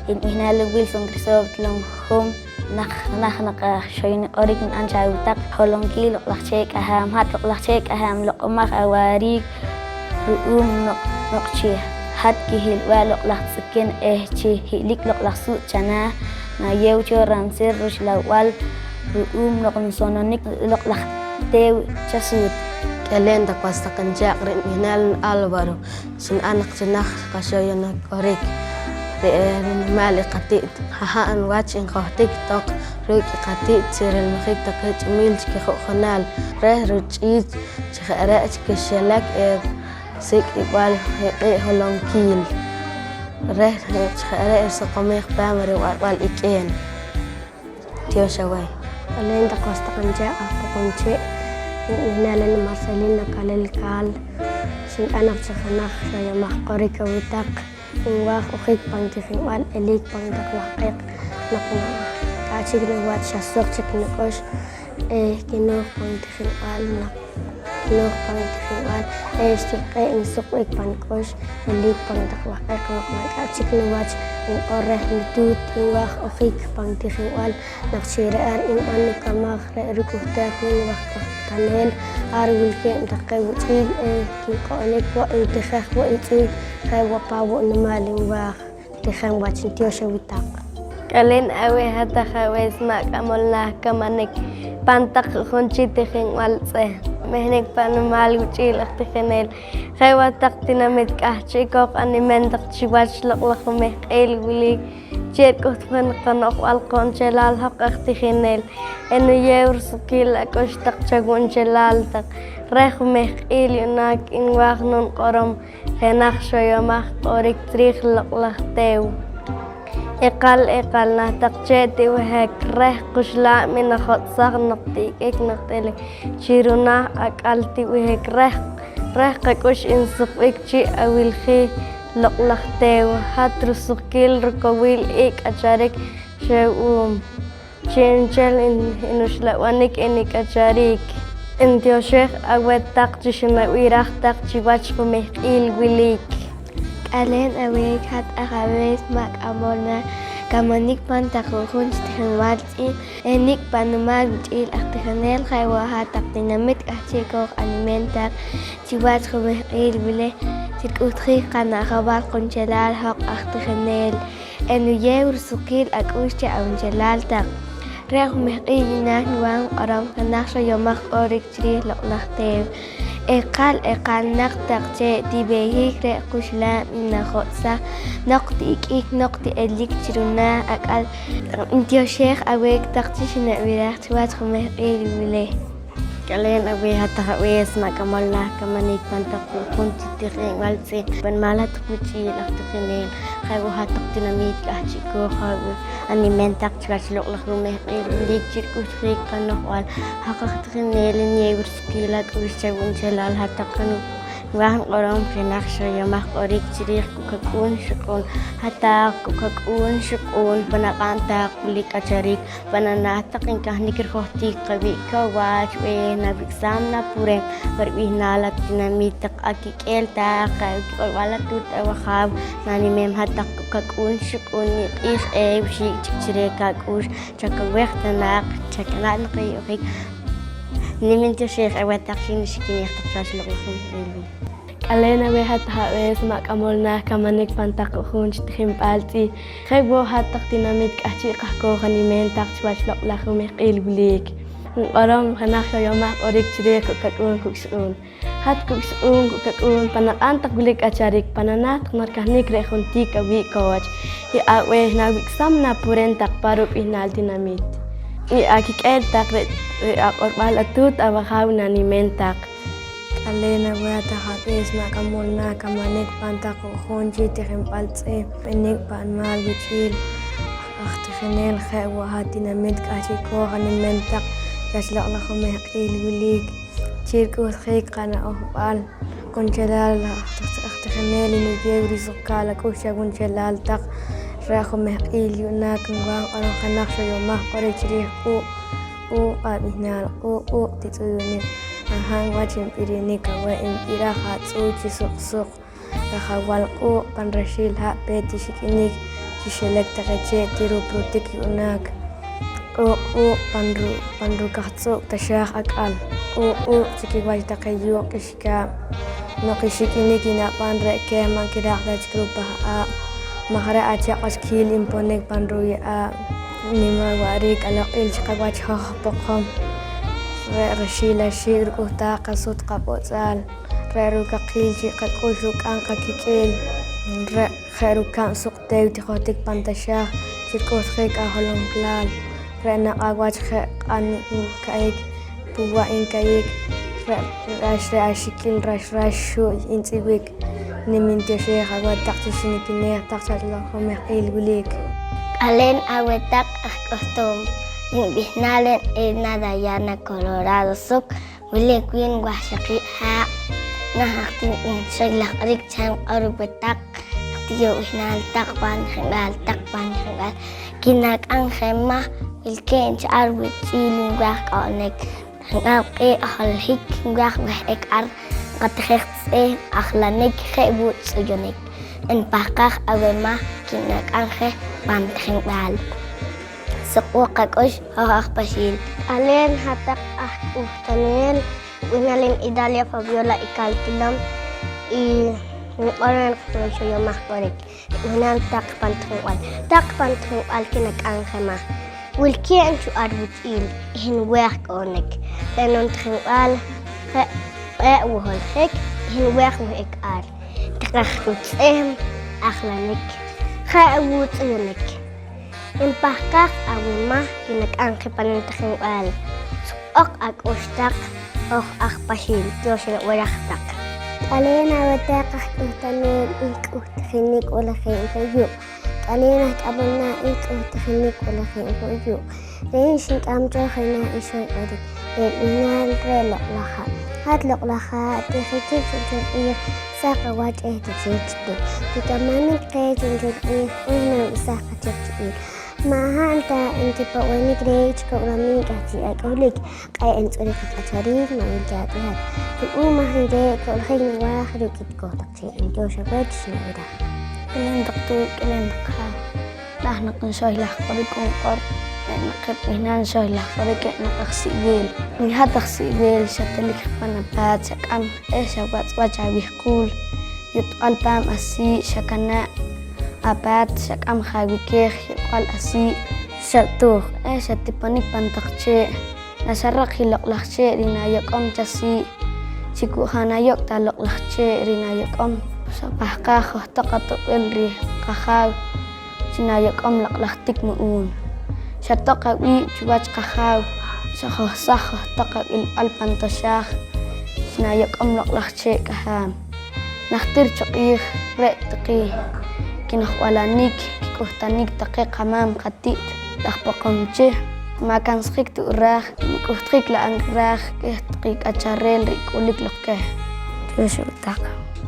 nib'ihnaal i Wilson Crisóbal Lom Jum. Naj, naj naq aj xoyoniik q'orik nib'an cho aweh taq holonkiil loq'laj chee' k'ahaam. Hat loq'laj chee' k'ahaam, loq'omaj awariik ru'um noq, noq chi hat kihilb'al loq'laj tz'ikin eh chi hi'lik loq'laj suut chanaah, nayeew cho ransil ruxlab'al ru'um noq nsononik loq'laj teew chasuut. K'aleen taq was taq nchaaq', re' nib'ihnaal Álvaro. Xinb'an naq chi naht qaxoyoniik q'orik. Re' rinimaal i qati't, ha' ha' nwach njohtik toq ruuk' i qati't chi rilmajik taqe ch'imiil chi kiju'junaal reh ruch'iich', chi je' re' chi kixilak i sik'ib'al i q'ee' holonkiil reh chi je' re' risoqomej paam riwa'b'al ik'een. Tiyoox aweh. K'aleen taq was taq nchaaq' aj Poqomchi', nib'ihnaal i Marcelino Calel Cal. Xinb'an naq chi jenaj xoyomaj q'orik aweh taq. Nwaaj ojik pan tijinb'al, eliik pan taq wahq'eq noq k'ahchi' chik niwach xa suq chik nik'ux eh kinooj pan tijinb'al naq Nooj pan tijinb'al eh xtil q'ee' nsuqb'ik pan k'ux, eliik pan taq wahq'eq noq maak'a' chik niwach nq'or reh nituut. Nwaaj ojik pan tijinb'al naq chi re' ar nb'an nikamaj re' rik'uhtej wiin waj k'ahtaneel. Ar wilkeeb' taqe wuch'iil eh kinq'o'nik wo', ntijej wo' i tz'iil, je' wo' pan wo' nimaal nwaaj. Tijem wach, ntiyoox aweh taq. K'aleen aweh hat Ajab'ees ma' k'amol naah kamanik pan taq ju'jun chi tijinb'al tz'e', mehnik pan nimaal wuch'iil aj tijineel. Je' wo' taq tinamit k'ahchi'kooj animeen taq chiwach loq'laj jumehq'iil wilik chi erik'uhtjun qano'jb'al qunchelal hoj aj tijineel. Enuyeew risuqkiil ak'ux taq chawunchelal taq reh jumehq'iil yu'naak nwaaj nunq'orom jenaj xoyomaj q'orik chiriij loq'laj teew. Eqal, eqal naah taq chee' tib'ihik reh quxlaab' i najot'saj noq ti'k'ik noq t'elik chi runaah ak'al tib'ihik reh, reh qak'ux nsuqb'ik chi awiljik loq'laj teew. Hat rusuqkiil rukowiil i k'acharik xewu'um. Chi'nchel nuxlab'anik i nik'achariik, ntyoxej aweh taq chi xinab'iraj taq chiwach jumehq'iil wilik. K'aleen aweh hat Ajab'ees ma' k'amol naah kamanik pan taq ju'jun chi tijinb'al tz'e', enik pan nimaal wuch'iil aj tijineel. Je' wo' hat taq tinamit k'ahchi'kooj animeen taq chiwach jumehq'iil wili chi rik'uhtjik qano'jb'al qunchelal hoj aj tijineel. Enuyeew risuqkiil ak'ux chi awunchelal taq. Re' jumehq'iil yu'naak nwaaj nq'orom jenaj xoyomaj q'orik chiriij loq'laj teew. Eqal, eqal naq taq chee' tib'ihik reh quxlaab' i najot'saj noq ti'k'ik noq ti'elik chi runaah ak'al. Ntyoxej aweh taq chi xinab'iraj chiwach jumehq'iil wili. K'aleen aweh hat Ajab'ees ma' k'amol naah kamanik pan taq ju'jun chi tijinb'al tz'e', pan nimaal hat wuch'iil aj tijineel. Je' wo' hat taq tinamit k'ahchi'kooj aweh animeen taq chiwach loq'laj jumehq'iil wilik chi rik'uhtjik qano'jb'al hoj aj tijineel. Nyeew risuqkiil ak'ux chawunchelal hat taq qano'jb'al. Nwaaj nq'orom jenaj xoyomaj q'orik chiriij kok' ak'uun xuq'uun. Hat taq kok' ak'uun xuq'uun, pan aq'ab' taq wilik k'acharik, pan anaah taq nkahnik rijohtik qawii' kawach, eh nawik'sam napureem pa rib'ihnaal atinamiit taq, akik'eel taq, eh, kik'olb'al atuut awajaaw, nanimeem hat taq kok' ak'uun xuq'uun, niq'iij q'ee' wixiik chik chi reh kak'ux, chakowej ta naq, chakana' naq i ojik. Nim ntyoxej aweh taq chi nixikineej taq chiwach loq'laj jumehq'iil wili. K'aleen aweh hat Ajab'ees ma' k'amol naah kamanik pan taq ju'jun chi tijinb'al tz'e'. Je' wo' hat taq tinamit k'ahchi' qahkooj animeen taq chiwach loq'laj jumehq'iil wilik. Nq'orom jenaj xoyomaj q'orik chiriij kok' ak'uun kok' xuq'uun. Hat kok' xuq'uun kok' ak'uun, pan aq'ab' taq wilik k'acharik, pan anaah taq narikahnik re' johtik awii' kawach. Ye'aab' b'eeh nawik'sam napureem taq pa rub'ihnaal tinamit. Akik'eel taq re', re' aq'orb'al atuut awajaaw nanimeem taq. K'aleen aweh hat Ajab'ees ma' k'amol naah kamanik pan taq ju'jun chi tijinb'al tz'e', b'ihnik pan nimaal wuch'iil aj tijineel. Je' wo' hat tinamit k'ahchi'kooj animeen taq k'axloq laj jumehq'iil wilik chi rik'uhtjiik qano'jb'al qunchelal aj tijineel nyeew risuqkaal ak'ux chawunchelal taq. Re' jumehq'iil yu'naak nwaaj q'orom jenaj xoyomaj q'orik chi riij q'uuq', q'uuq' ab'ihnaal, q'uuq', q'uuq' titz'uyunik. Aha' wach nb'irinik aweh, nb'iraj atz'uuy chi suq suq. Rajawal q'uuq' pan raxil ha' peet i xik'inik chi xilak taqe chee' ti ruprutik yu'naak. Q'uuq' q'uuq' pan ru-, pan rukajtz'uub' taxaaj ak'al. Q'uuq' q'uuq' chi kiwach taqe yuuq' k'ixkaab'. Noq ixik'inik i nab'an re' keh ma' nkiraaj ta chik rupah'aab' maj re' achaq' wach kiil nponik pan ruye'aab'. Nima wa'riik aloq'il chi qawach hoj poqom. Re' raxil axiik' ruk'uhtaaj qasut qab'otz'aal. Re' rukaqiil chi qak'ux ruk'am qakik'eel, re' je' rukab' suq teew tijotik pan taxaaj chi rik'uhtjiik aholonklaal. Re' naq awach je' q'an nka'yik, puwa' nka'yik, re' rax re' axik'il rax rax xu'y ntz'iwik. Nim ntyoxeej aweh taq chi xinikineej taq chach laj jumehq'iil wilik. K'aleen aweh taq aj k'uhtuum, nib'ihnaal re' Edna Dayana Colorado Suc. Wilik wiin wahxaqiib' haab', naah aj ti nxoylaaj q'orik chi nq'or aweh taq, aj ti yo'b'ihnaal taq pan tijinb'al, taq pan tijinb'al. Kinak'am je maj wilkeeb' chi ar wich'iil nwaaj k'o'nik, tijinb'al q'ee' holohik nwaaj weh'ik ar, nqatijej tz'ehm ajlanik je' wo' tz'uyunik. Npahqaaj aweh maj kinak'am je pan tijinb'al. Suqb'uj qak'ux hoj aj Paxiil. K'aleen hat-taq aj k'uhtaneel, rib'ihnaal hin Idalia Fabiola Icalquilom y niq'or reh naq xoyomaj q'orik. Rib'ihnaal taq pan tijinb'al. Taq pan tijinb'al kinak'am je maj wilkeeb' cho ar wich'iil nwaaj k'o'nik. Re' nutijinb'al je' q'ee' wo' holohik nwaaj weh'ik ar. Tijej cho tz'ehm ajlanik je' wo' tz'uyunik. Npahqaaj aweh maj kinak'am je pan nutijinb'al. Suqb'uj ak'ux taq hoj aj Paxiil, tiyoox nib'iraj taq. K'aleen aweh taq aj k'uhtaneel, i k'uhtijinik b'elejeeb' juyuuq'. K'aleen aj ch'ab'al naah, i k'uhtijinik b'elejeeb' juyuuq'. Re' hin xink'am cho jenaj ixoq q'orik, re' rib'ihnaal re' Loq'laj Ha'. Hat loq'laj ha', tijik chik chu'nchel q'iij, saq awach eh tichel chi tuut. Tikamanik qeh chu'nchel q'iij eh nawesaj qachik chi iik. Ma' hab' ta nkipo'b'inik reh chi kob'ramiik k'ahchi' ak'ulik, q'ee' ntz'urik qak'achariik ma' wilkeeb' ta hat. Ru'um aj re're' ko'ljik nawaaj ruuk' i tikoj taq chee', ntiyoox aweh chi xnab'iraj. K'aleen taq tuut, k'aleen taq haaw. Naah naq nxoylaaj q'orik nq'or, re' naq rib'ihnaal nxoylaaj q'orik re' naq aj si'weel. Wi hat aj si'weel xatilik je pan apaat xak'am eh xawatz' wach awihquul, yutb'al paam asii' xakanaa' apaat xak'am je awikeej yutb'al asii' xatuuj eh xatiponik pan taq chee'. Naxaraq i loq'laj chee' ri nayok'om chasii', chi ku' ja' nayok' ta loq'laj chee' ri nayok'om, xapahqaaj johtoq ato'b'il riij qajaaw chi nayok'om loq'laj tik mu'uun. Xatoq awiib' chiwach qajaaw, xajohsaj johtoq ab'ilb'al pan taxaaj chi nayok'om loq'laj chee' k'ahaam. Najtir cho q'iij re' taqe kino'jb'alanik kik'uhtanik taqe qamaam qati't laj Poqomchi', ma' kansjik ta uraaj, nk'uhtjik la' nraaj keh taqe k'achareel ri k'ulik loq keh. Tiyoox aweh taq.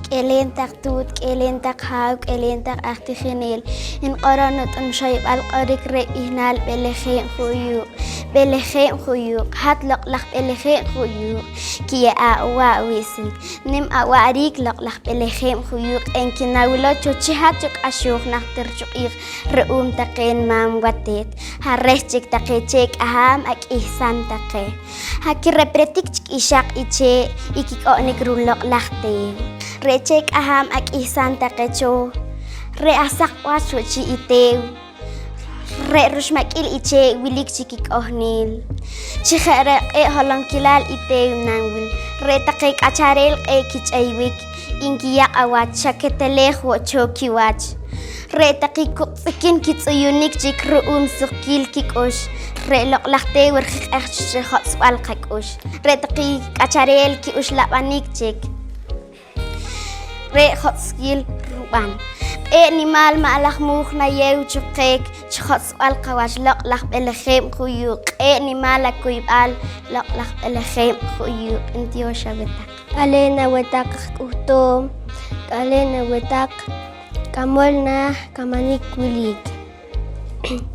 K'eleen taq tuut, k'eleen taq haaw, k'eleen taq aj tijineel, nq'orom nut'un xoyb'al q'orik re' b'ihnaal B'elejeeb' Juyuuq'. B'elejeeb' Juyuuq', hat loq'laj B'elejeeb' Juyuuq', kiye'aab' wa' wi'sil. Nim awa'riik loq'laj B'elejeeb' Juyuuq' eh nkinawilow cho chi hat cho k'axooj najtir cho q'iij ru'um taqe nimaam wateet, ja' reh chik taqe chee' k'ahaam ak'ihsam taqe. Ja' kirepretik chik ixaq i chee' i kik'o'nik ruloq'laj teew. Re' chee' k'ahaam ak'ihsam taqe cho, re' asaq wach wo' chi i teew. Re' ruxmak'il i chee' wilik chi kik'ohnil. Chi je' re' q'ee' holonkilaal i teew nanwil. Re' taqe k'achareel q'ee' kich'eywik, nkiyaq' awach, xa keteleej wo' cho kiwach. Re' taqe kuq' tz'ikin kitz'uyunik chik ru'um suqkiil kik'ux. Re' loq'laj teew rijiq'ej chi rijotz'b'al qak'ux. Re' taqe k'achareel ki'uxlab'anik chik. Re' jotz'kiil rub'an. Q'ee' nimaal ma' laj muj nayeew cho qeh chi jotz'b'al qawach, loq' laj b'elejeb' ju' yuuq'. Q'ee' nimaal akuyb'al, loq' laj b'elejeb' ju' yuuq'. Ntyoox aweh taq. K'aleen aweh taq aj k'uhtoom, k'aleen aweh taq k'amol naah kamanik wilik.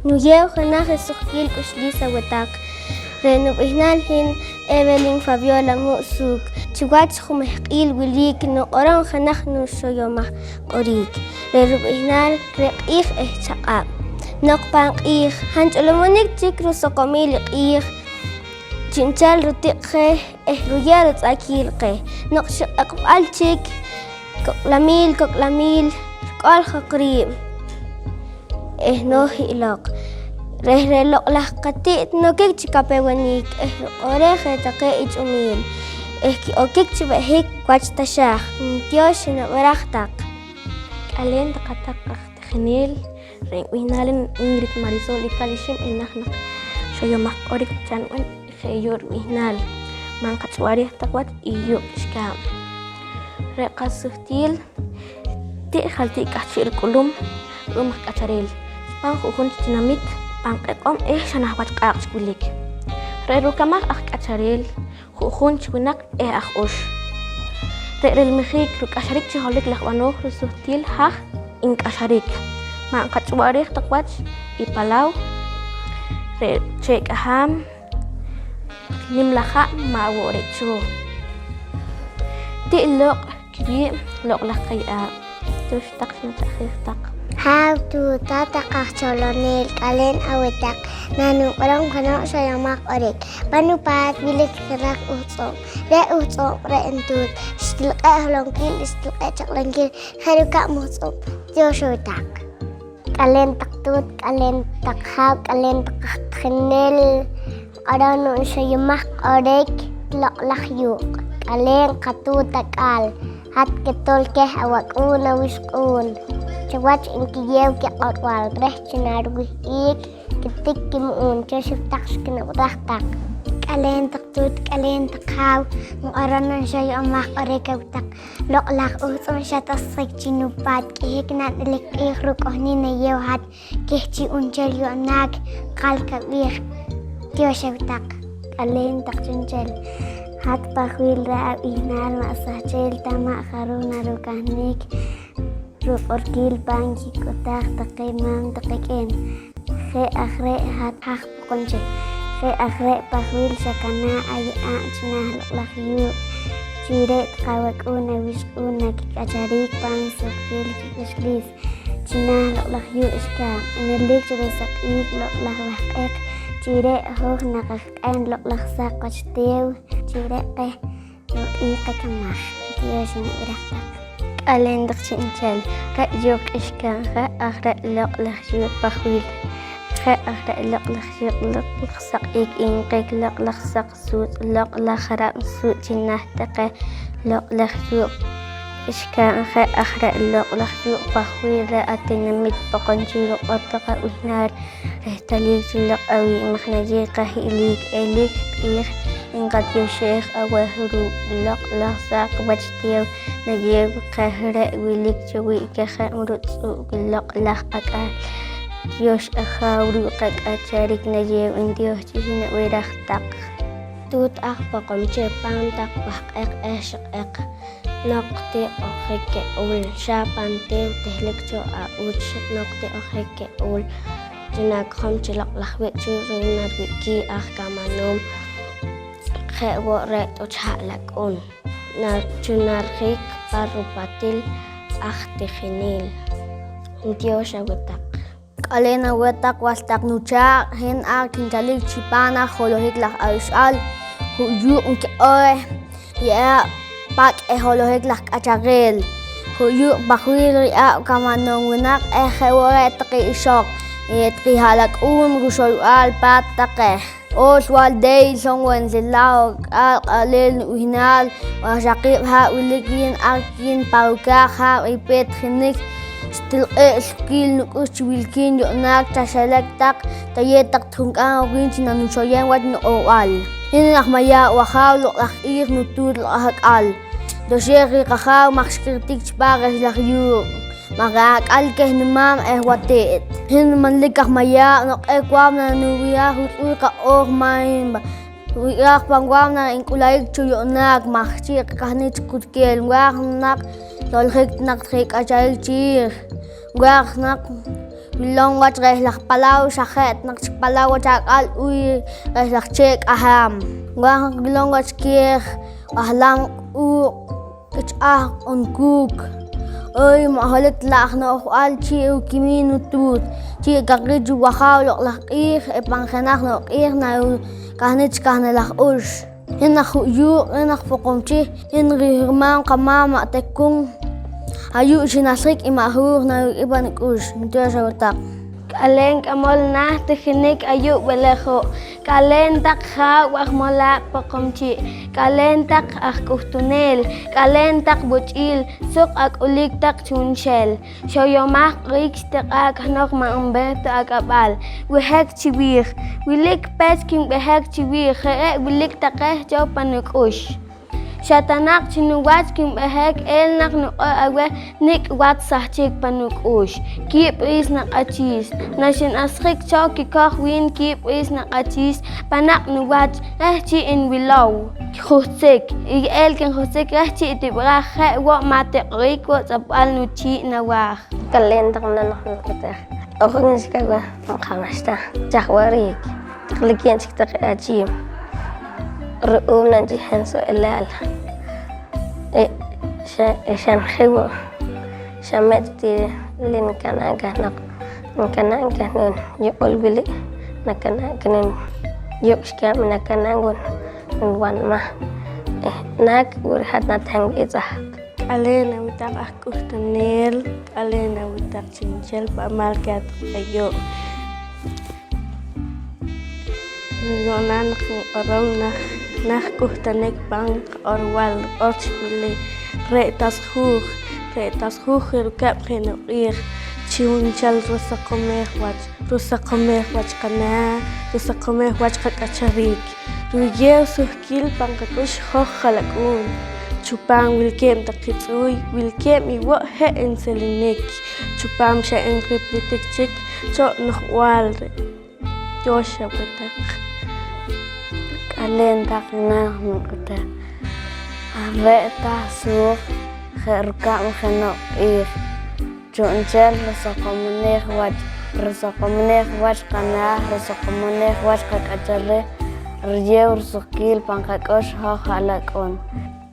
Nuyeew jenaj risuqkiil k'uxliis aweh taq. Re' nub'ihnaal hin Evelyn Fabiola Mu'suuk. Chiwach jumehq'iil wilik nuq'orom jenaj nuxoyomaj q'orik. Re' rub'ihnaal re' q'iij eh chaq'ab'. Noq pan q'iij, han ch'ulumunik chik rusoqomil i q'iij, chi'nchel rutiq' je eh ruyeew rutz'a'kiil qeh. Noq chi q'eqb'al chik, kok'lamiil, kok'lamiil rik'ol joq riib' eh nooj iloq reh re' loq' laj qati't nokik chi kapewenik eh ruq'orej reh taqeh ich'umiil eh ki'okik chi behik wach taxaaj. Ntyoox xinab'iraj taq. K'aleen taq hat-taq aj tijinel, re' nb'ihnaal Ingrid Marisol Ical Ixib, jenaj naq xoyomaj q'orik cha'n wach i je' yu' rib'ihnaal, ma' nqach'wa'riij taq wach i yuuq' k'ixkaab'. Re' qasuhtil ti' jaljil ti' k'ahchi' rik'ulum ru'um aj k'achareel chipam ju'jun chi tinamit pan q'eq'om eh xa nah wach q'aaq' chik wilik. Re' rukamaj aj k'achareel ju'jun chi winaq eh aj ux. Re' rilmijiik ruk'axarik chi holohik laj b'anooj risuhtil haj nk'axarik, ma' nqach'wa'riij taq wach i palaw, re' chee' k'ahaam, nim laj ha' ma' wo' re' cho. Ti' loq' kiwii' loq' laj qaye'aab'. Tux taq xnacha'jeej taq. Haaw tuut, hat-taq aj cholonel, k'aleen aweh taq. Nanuq'orom jeno' xoyomaj q'orik. Pan nupaat wilik jenaj uhtz'ub'. Re' uhtz'ub' re' ntuut xtil q'e' holonkiil, xtil q'e' chaq'lamkiil je' rukab' uhtz'ub'. Tiyoox aweh taq. K'aleen taq tuut, k'aleen taq haaw, k'aleen taq aj tijinel. Q'orom nu'nxoyomaj q'orik loq' laj yuuq'. K'aleen qatuut ak'al, hat ketol keh awak'uun awixq'uun, chawach nkiyeew kiq'orb'al reh chi nariwih'ik kitik kimu'uun. Tiyoox aweh taq, xkinab'iraj taq. K'aleen taq tuut, k'aleen taq haaw, nq'orom nu'nxoyomaj q'orik aweh taq. Loq' laj uhtz'ub' xatasjik chi nupaat k'ihik nanilik q'iij ruk'ohniik nayeew hat keh chi unchel yu'naak qal kab'iij. Tiyoox aweh taq. K'aleen taq chi'nchel. Hat pajwiil re' ab'ihnaal ma' sahchel ta, ma' jaruj narukahnik ruq'orkiil pan kik'utaaj taqe maam taqe k'een. Je' aj re' hat haj Poqomchi'. Je' aj re' pajwiil xakanaa' aye'aab' chinaah loq' laj yuuq'. Chi re' taqe awak'uun awixq'uun nakik'achariik pan suqkiil kik'uxliis chinaah loq' laj yuuq' k'ixkaab', nelik chi rusaq'iik loq' laj wahq'eq. Chi re' hoj naq aj q'een loq' laj saq wach teew. Chi re' qeh ruq'iij qakamaj. Tiyoox nab'iraj taq. K'aleen taq chi'nchel. Re' yuuq' k'ixkaab' je' aj re' loq' laj yuuq' pajwiil, je' aj re' loq' laj yuuq', loq' laj saq iik inqik, loq' laj saq suutz', loq' laj raab' suutz' chinaah taqe loq' laj yuuq' k'ixkaab', je' aj re' loq' laj yuuq' pajwiil re' atinamiit Poqomchi' ruq'or taq ab'ihnaal. Rehtaliil chi loq' awii' maj nayeew qahi'lik elik q'iij, nqatioxej aweh ruuk' loq' laj saq wach teew nayeew qeh re' wilik cho wii' kejeb' rutz'u'k loq' laj ak'al. Tiyoox Ajaaw ruuk' qak'achariik nayeew, ntiyoox chi xinab'iraj taq. Tuut aj Poqomchi', paam taq wahq'eq eh xiq'eq noq ti' q'ojik ke'ul, xa pan teew tehlik cho awuch noq ti' q'ojik ke'ul. Chi nakojom chi loq' laj wi'k chi nariwih'kii aj kamanoom, je' wo' re' t'uch ha'lak'uun, na-, chi narijik pa rupatil aj tijinel. Ntiyoox aweh taq. K'aleen aweh taq was taq nuchaaq', hin ar kinchalik chipam aj holohik laj awix'al, ju' yuuq' nkiq'or ye'aab' pak' eh holohik laj k'achareel, ju' yuuq' pajwiil ye'aab' kamanoom winaq eh je' wo' re' taqe ixoq, eh, taqe ha'lak'uun ruxorb'al paat taqe. Oxwal Dey Lhon Wenceslao K'al Q'alel nub'ihnaal, wahxaqiib' haab' wilik wiin ar kiin pa rukaaj haab' ripeet tijinik, xtil q'e' xkiil nuk'ux chi wilkiin yu'naak chaxilak taq, tayeew taq junk'aam owiin chi nanuxoyeem wach nuq'orb'al. Hin aj Mayaa' wajaaw loq' laj q'iij nutuut loq' aj ak'al, tioxej reh qajaaw maj xkirtik chipam reh laj yuuq'. maj ak'al keh numaam eh wati't. Hin manlik aj Mayaab' noq q'ee' waam nanuwih'aj rutz'uuy qaq'ooj Marimba. Wi'raaj pan waam nank'ulariik cho yu'naak maj chi' qakahnik chi qutkiil. Nwaaj naq yo'ljik naq taqe k'acharik chi'iij. Nwaaj naq wilom wach reh laj palaw, xa je' ta naq chik palaw wach ak'al uy reh laj chee' k'ahram. Nwaaj naq wilom wach keej, b'ahlam, uuq', k'ich aj, q'unkuuk. Uy, ma' holohik ta laj no'jb'al chi' rukimiin nutuut, chi' kaqi chi wajaaw loq' laj q'iij, eh pan jenaj noq' q'iij narukahnik chi kahnelaj ux. Hin aj Ju'yuuq', hin aj Poqomchi', hin rihurmaam qamaam ma' Tekun. Ayu' xinahsjik i ma' huuj naruk'ih pa nik'ux. Ntiyoox aweh taq. K'aleen k'amol naah tijinik ayu' B'elejo'. K'aleen taq haaw aj Molaab' Poqomchi'. K'aleen taq aj k'uhtuneel. K'aleen taq buch'iil. Suq ak'ulik taq chu'nchel. Xoyomaj q'orik xtiq'aa' kahnoq ma' nb'eeh ta ak'ab'al. B'ehek chiwiij. Wilik peech kinb'ehek chiwiij. Je' re' wilik taqe cho pan nuk'ux. Xa ta naq chi nuwach kinb'ehek, el naq nuq'or aweh nik' wach sahchik pan nuk'ux. Kiib' riis naq'achiis. Naxinahsjik cho kikoj wiin kiib' riis naq'achiis pan naq' nuwach reh chi' nwilow. Kijuhtzik. Ye'el kinjuhtzik reh chi' tib'iraj, je' wo' ma' tiq'orik wo' tz'apb'al nuchii' nawaaj. K'aleen taq na noq nuk'uteej. Ojo nchik aweh, ma' qamaxta. Chaj warik. Taqlikiin chik taqe achiim. Ru'um na chi hin su'elaal. Eh, xa, xa nje wo'. Xa mech ti li nkanaa' kahnoq. Nkanaa' kahnoq yuq'ul wili. Nakanaa' kahnoq yuq' xkaab' nakanaa' wo'. Nwan ma'. Eh, naak wo' hat nataham wii' tz'ahp. K'aleen aweh taq aj k'uhtuneel, k'aleen aweh taq chi'nchel pa' mal keh taq ayu'. Yu'naak naq nq'orom naah, naah k'uhtunik pan qaq'orb'al, nq'or chik wili: re' Tasjuuj, re' Tasjuuj je' rukab' je' nuq'iij, chi'nchel rusaqomej wach, rusaqomej wach qanaah, rusaqomej wach qak'achariik. Ruyeew suhkiil pan qak'ux hoj ha'lak'uun. Chupaam wilkeeb' taq kitz'uuy, wilkeeb' i wo' je' nselinik. Chupaam xa nriplitik chik cho' no'jb'al re'. Tiyoox aweh taq. K'aleen taq naah nuk'uteej. Re' Tasjuuj je' rukab' jeno' q'iij. Chu'nchel rusaqomonej wach, rusaqomonej wach qanaah, rusaqomonej wach qak'achariik, ruyeew rusuqkiil pan qak'ux hoj ha'lak'uun.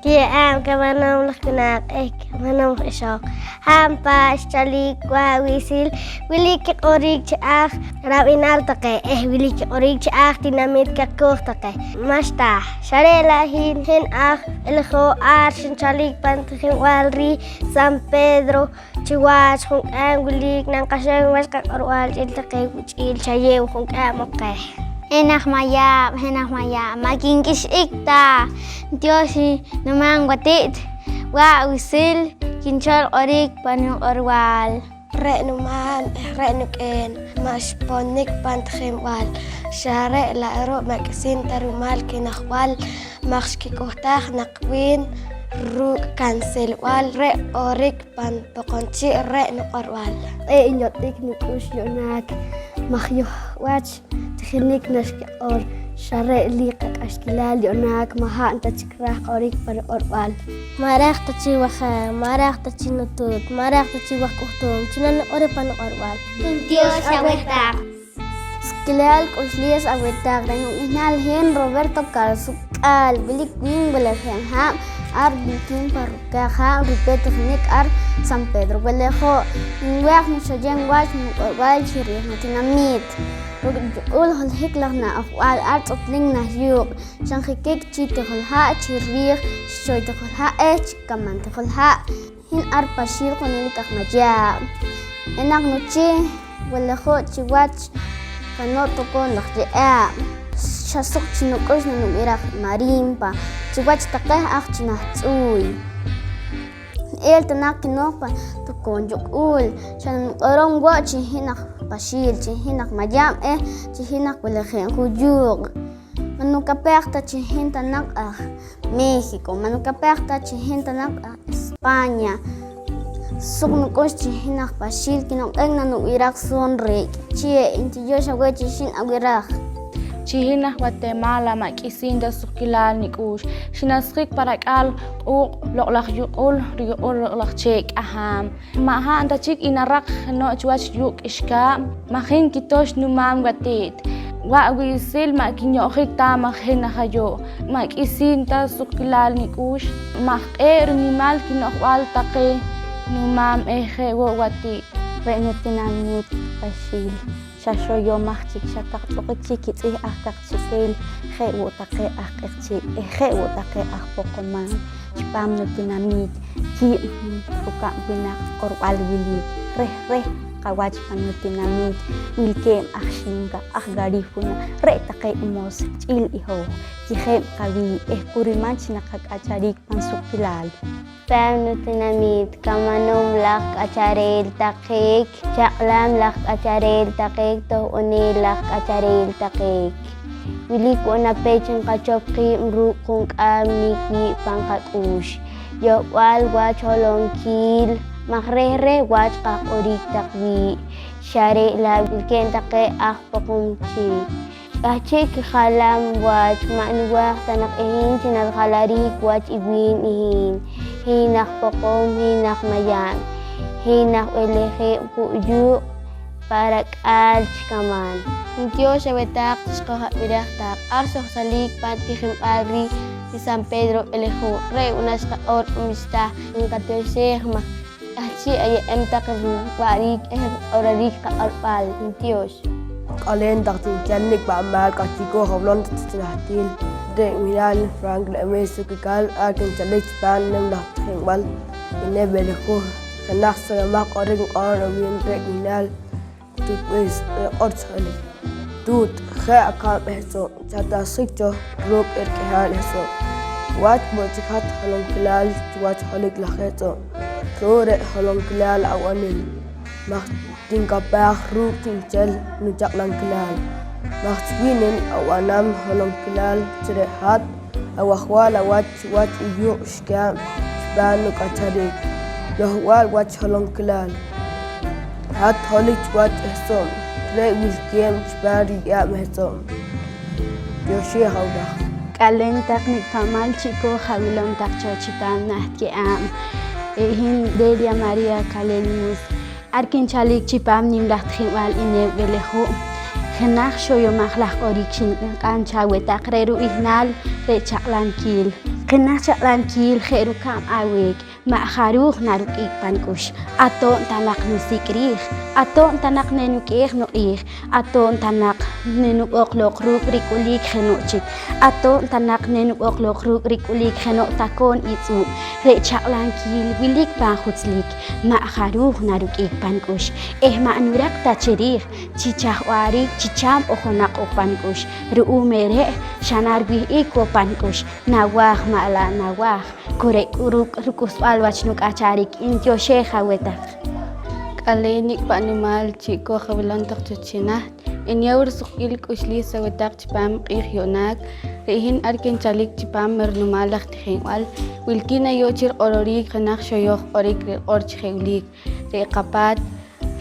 Ye'aab' kamanom laj winaq eh kamanom laj ixoq, hab' pa' xchalik wa' wi'sil, wilik kiq'orik chi aj rab'inal taqe eh wilik kiq'orik chi aj tinamit kaqooj taqe. Ma'xta, xa re' la' hin, hin aj B'elejo' ar xinchalik pan tijinb'al riij San Pedro. Chiwach junk'aam wilik nanqaxam wach qaq'orb'al ch'iil taqe wuch'iil, chayeew junk'aam oq qeh. Hin aj Mayaab', hin aj Mayaab', ma' kink'ix'ik ta. Tiyoox numaam wati't wa' wi'sil kinchol q'orik pan nuq'orb'al. Re' numaam eh re' nuk'een ma' xponik pan tijinb'al, xa re' la' ru' ma' k'isiin ta rumal kino'jb'al maj xkik'uhtaaj naq wiin ruuk' kansilb'al re' q'orik pan Poqomchi' re' nuq'orb'al. Q'ee' nyot'ik nuk'ux yu'naak maj yoh wach tijinik naxkiq'or, xa re' li qak'axkilal yu'naak ma' hab' ta chik raaj q'orik pa riq'orb'al. Ma' raaj ta chi wajaaw, ma' raaj ta chi nutuut, ma' raaj ta chi waj k'uhtuum chi naniq'or reh pa niq'orb'al. Tiyoox aweh taq. Suqkilal k'uxliis aweh taq, re' nub'ihnaal hin Roberto Calzuk'al, wilik wiin B'elejem Haab', ar wilkiin pa rukaaj haab' ripew tijinik ar San Pedro B'elejo'. Nwaaj nuxoyeem wach nuq'orb'al chi riij nutinamiit. Ruuk' yuq'ul holohik laj na'ojb'al ar tz'otlik nah yuuq', xa njikik chi tijol ha' chi riij, chi choy tijol ha' eh chi kaman tijol ha'. Hin ar Paxiil junelik aj Mayaab'. Enaq nuchih, B'elejo' chiwach jeno' tokoom laj ye'aab'. Xa suq chi nuk'ux nanub'iraj marimba chiwach taqe aj chi nah tz'uuy. N-el ta naq kinooj pan tokoom yuq'ul, xa nuq'orom wo' chi hin aj Paxiil, chi hin aj Mayaab' eh chi hin aj B'elejem Juyuuq'. Ma' nukapej ta chi hin ta naq aj México, ma' nukapej ta chi hin ta naq aj España. Suq nuk'ux chi hin aj Paxiil, kinoq'eem na nub'iraj Son Reek', chi re' ntiyoox aweh chi xin awiraj. Chi hin aj Watemaala ma' k'isiin ta suqkilal nik'ux, xinasjik pa rak'aal q'uuq' loq'laj yuq'ul riyuq'ul loq'laj chee' k'ahaam. Ma' hab' ta chik i naraq jeno' chiwach yuuq' k'ixkaab', maj hin kitoox numaam wati't. Wa' wi'sil ma' kinyo'jik ta maj hin aj ayu', ma' k'isiin ta suqkilal nik'ux, maj q'ee' rinimal kino'jb'al taqe numaam eh je' wo' wati't. Re' nutinamiit Paxiil xa xoyomaj chik, xa taq tz'uqik chik kitz'ih aj Kaqchiqiil, je' wo' taqe aj Q'eqchi' eh je' wo' taqe aj Poqomam. Chipaam nutinamiit kiib' rukab' winaq q'orb'al wilik. Reh reh qawach pan nutinamiit wilkeeb' aj Xinka, aj Garifuna, re' taqe i moos ch'iil i hoj, kijeb' qawii' eh ku riman chi naqak'acharik pan suqkilal. Pan nutinamiit kamanom laj k'achareel taqe, chaq'lam laj k'achareel taqe, tohb'oneel laj k'achareel taqe. Wilik wo' na peech nqachop qiib' ruuk' junk'aam nik' wii' pan qak'ux, yohb'al wach holonkiil maj reh reh wach qaq'orik taq wii', xa re' la' wilkeeb' taqe aj Poqomchi'. K'ahchi' kijalam wach, ma' nwaaj ta naq i hin chi narijalariik wach i wiin i hin. Hin aj Poqom, hin aj Mayab', hin aj B'elejeb' ju' yuuq' pa rak'aal chi kaman. Ntiyoox aweh taq chi xqoj-ab'iraj taq ar xojchalik pan tijinb'al riij i San Pedro B'eleju'. Re' wo' na xqaq'or k'uxtaj, nqatioxej maj k'ahchi' aye'em taq riwa'riik eh riq'ororiik qaq'orb'al. Ntiyoox. K'aleen taq chi'nchel nik' pa' nimaal k'ahchi' ko jawilom taq chi najtiil. Re' nb'ihnaal Frank Lemes Sukikal, ar kinchalik chipaam nim laj tijinb'al i B'eleju'. Jenaj xtz'uhumaj q'orik nq'orom aweh re' nb'ihnaal Tuut B'ees, riq'or chi je'lik: Tuut, je' akaab' ehso', chatahsjik cho ruuk' i rik'ihal ehso'. Wach wo' chik hat holonkilaal chiwach holohik laj ehso', ruuk' re' holonkilaal ab'anim maj tinkapaaj ruuk' chi'nchel nuchaq'lamkilaal, maj chi wiin nin ab'anam holonkilaal chi re' hat awajwal awach chiwach i yuuq' k'ixkaab' chipaam nuk'achariik, yohb'al wach holonkilaal. Hat holohik chiwach ehso', re' wilkeeb' chipaam riye'aab' ehso'. Tioxej aweh taq. K'aleen taq nik' pa' nimaal chi' ko jawilom taq cho chipaam naht ye'aab'. Re' hin Delia María Calel Mus, ar kinchalik chipaam nim laj tijinb'al i Neew B'eleju'. Jenaj xoyomaj laj q'orik xinq'an cho aweh taq, re' rub'ihnaal re' chaq'lamkiil. Jenaj chaq'lamkiil je' rukab' aweek, ma' jaruuj naruk'iik pan k'ux. Atoob' ta naq nusik' riij, atoob' ta naq nenuk'eej nuq'iij, atoob' ta naq nenub'oq loq ruuk' rik'uliik jeno' chik, atoob' ta naq nenub'oq loq ruuk' rik'uliik jeno' takoon itz'uub'. Re' chaq'lamkiil wilik pan jutzlik, ma' jaruuj naruk'iik pan k'ux eh ma' nuraq ta chi riij chi chaj wa'riik chi chaam ojonaq oq pan k'ux. Ru'uum re're', xa nariwih'ik wo' pan k'ux, nawaaj ma' la' nawaaj, ku re' k'uruuk ruk'uhsb'al wach nuk'achariik. Ntioxej aweh taq. K'aleen nik' pa' nimaal chi' ko jawilom taq cho chi naht, inyeew risuqkiil k'uxliis aweh taq chipaam q'iij yu'naak. Re' hin ar kinchalik chipaam rinumal laj tijinb'al, wilkiin ayu' chi riq'ororiik jenaj xoyoj q'orik riq'or chi je' wilik: Re' qapaat,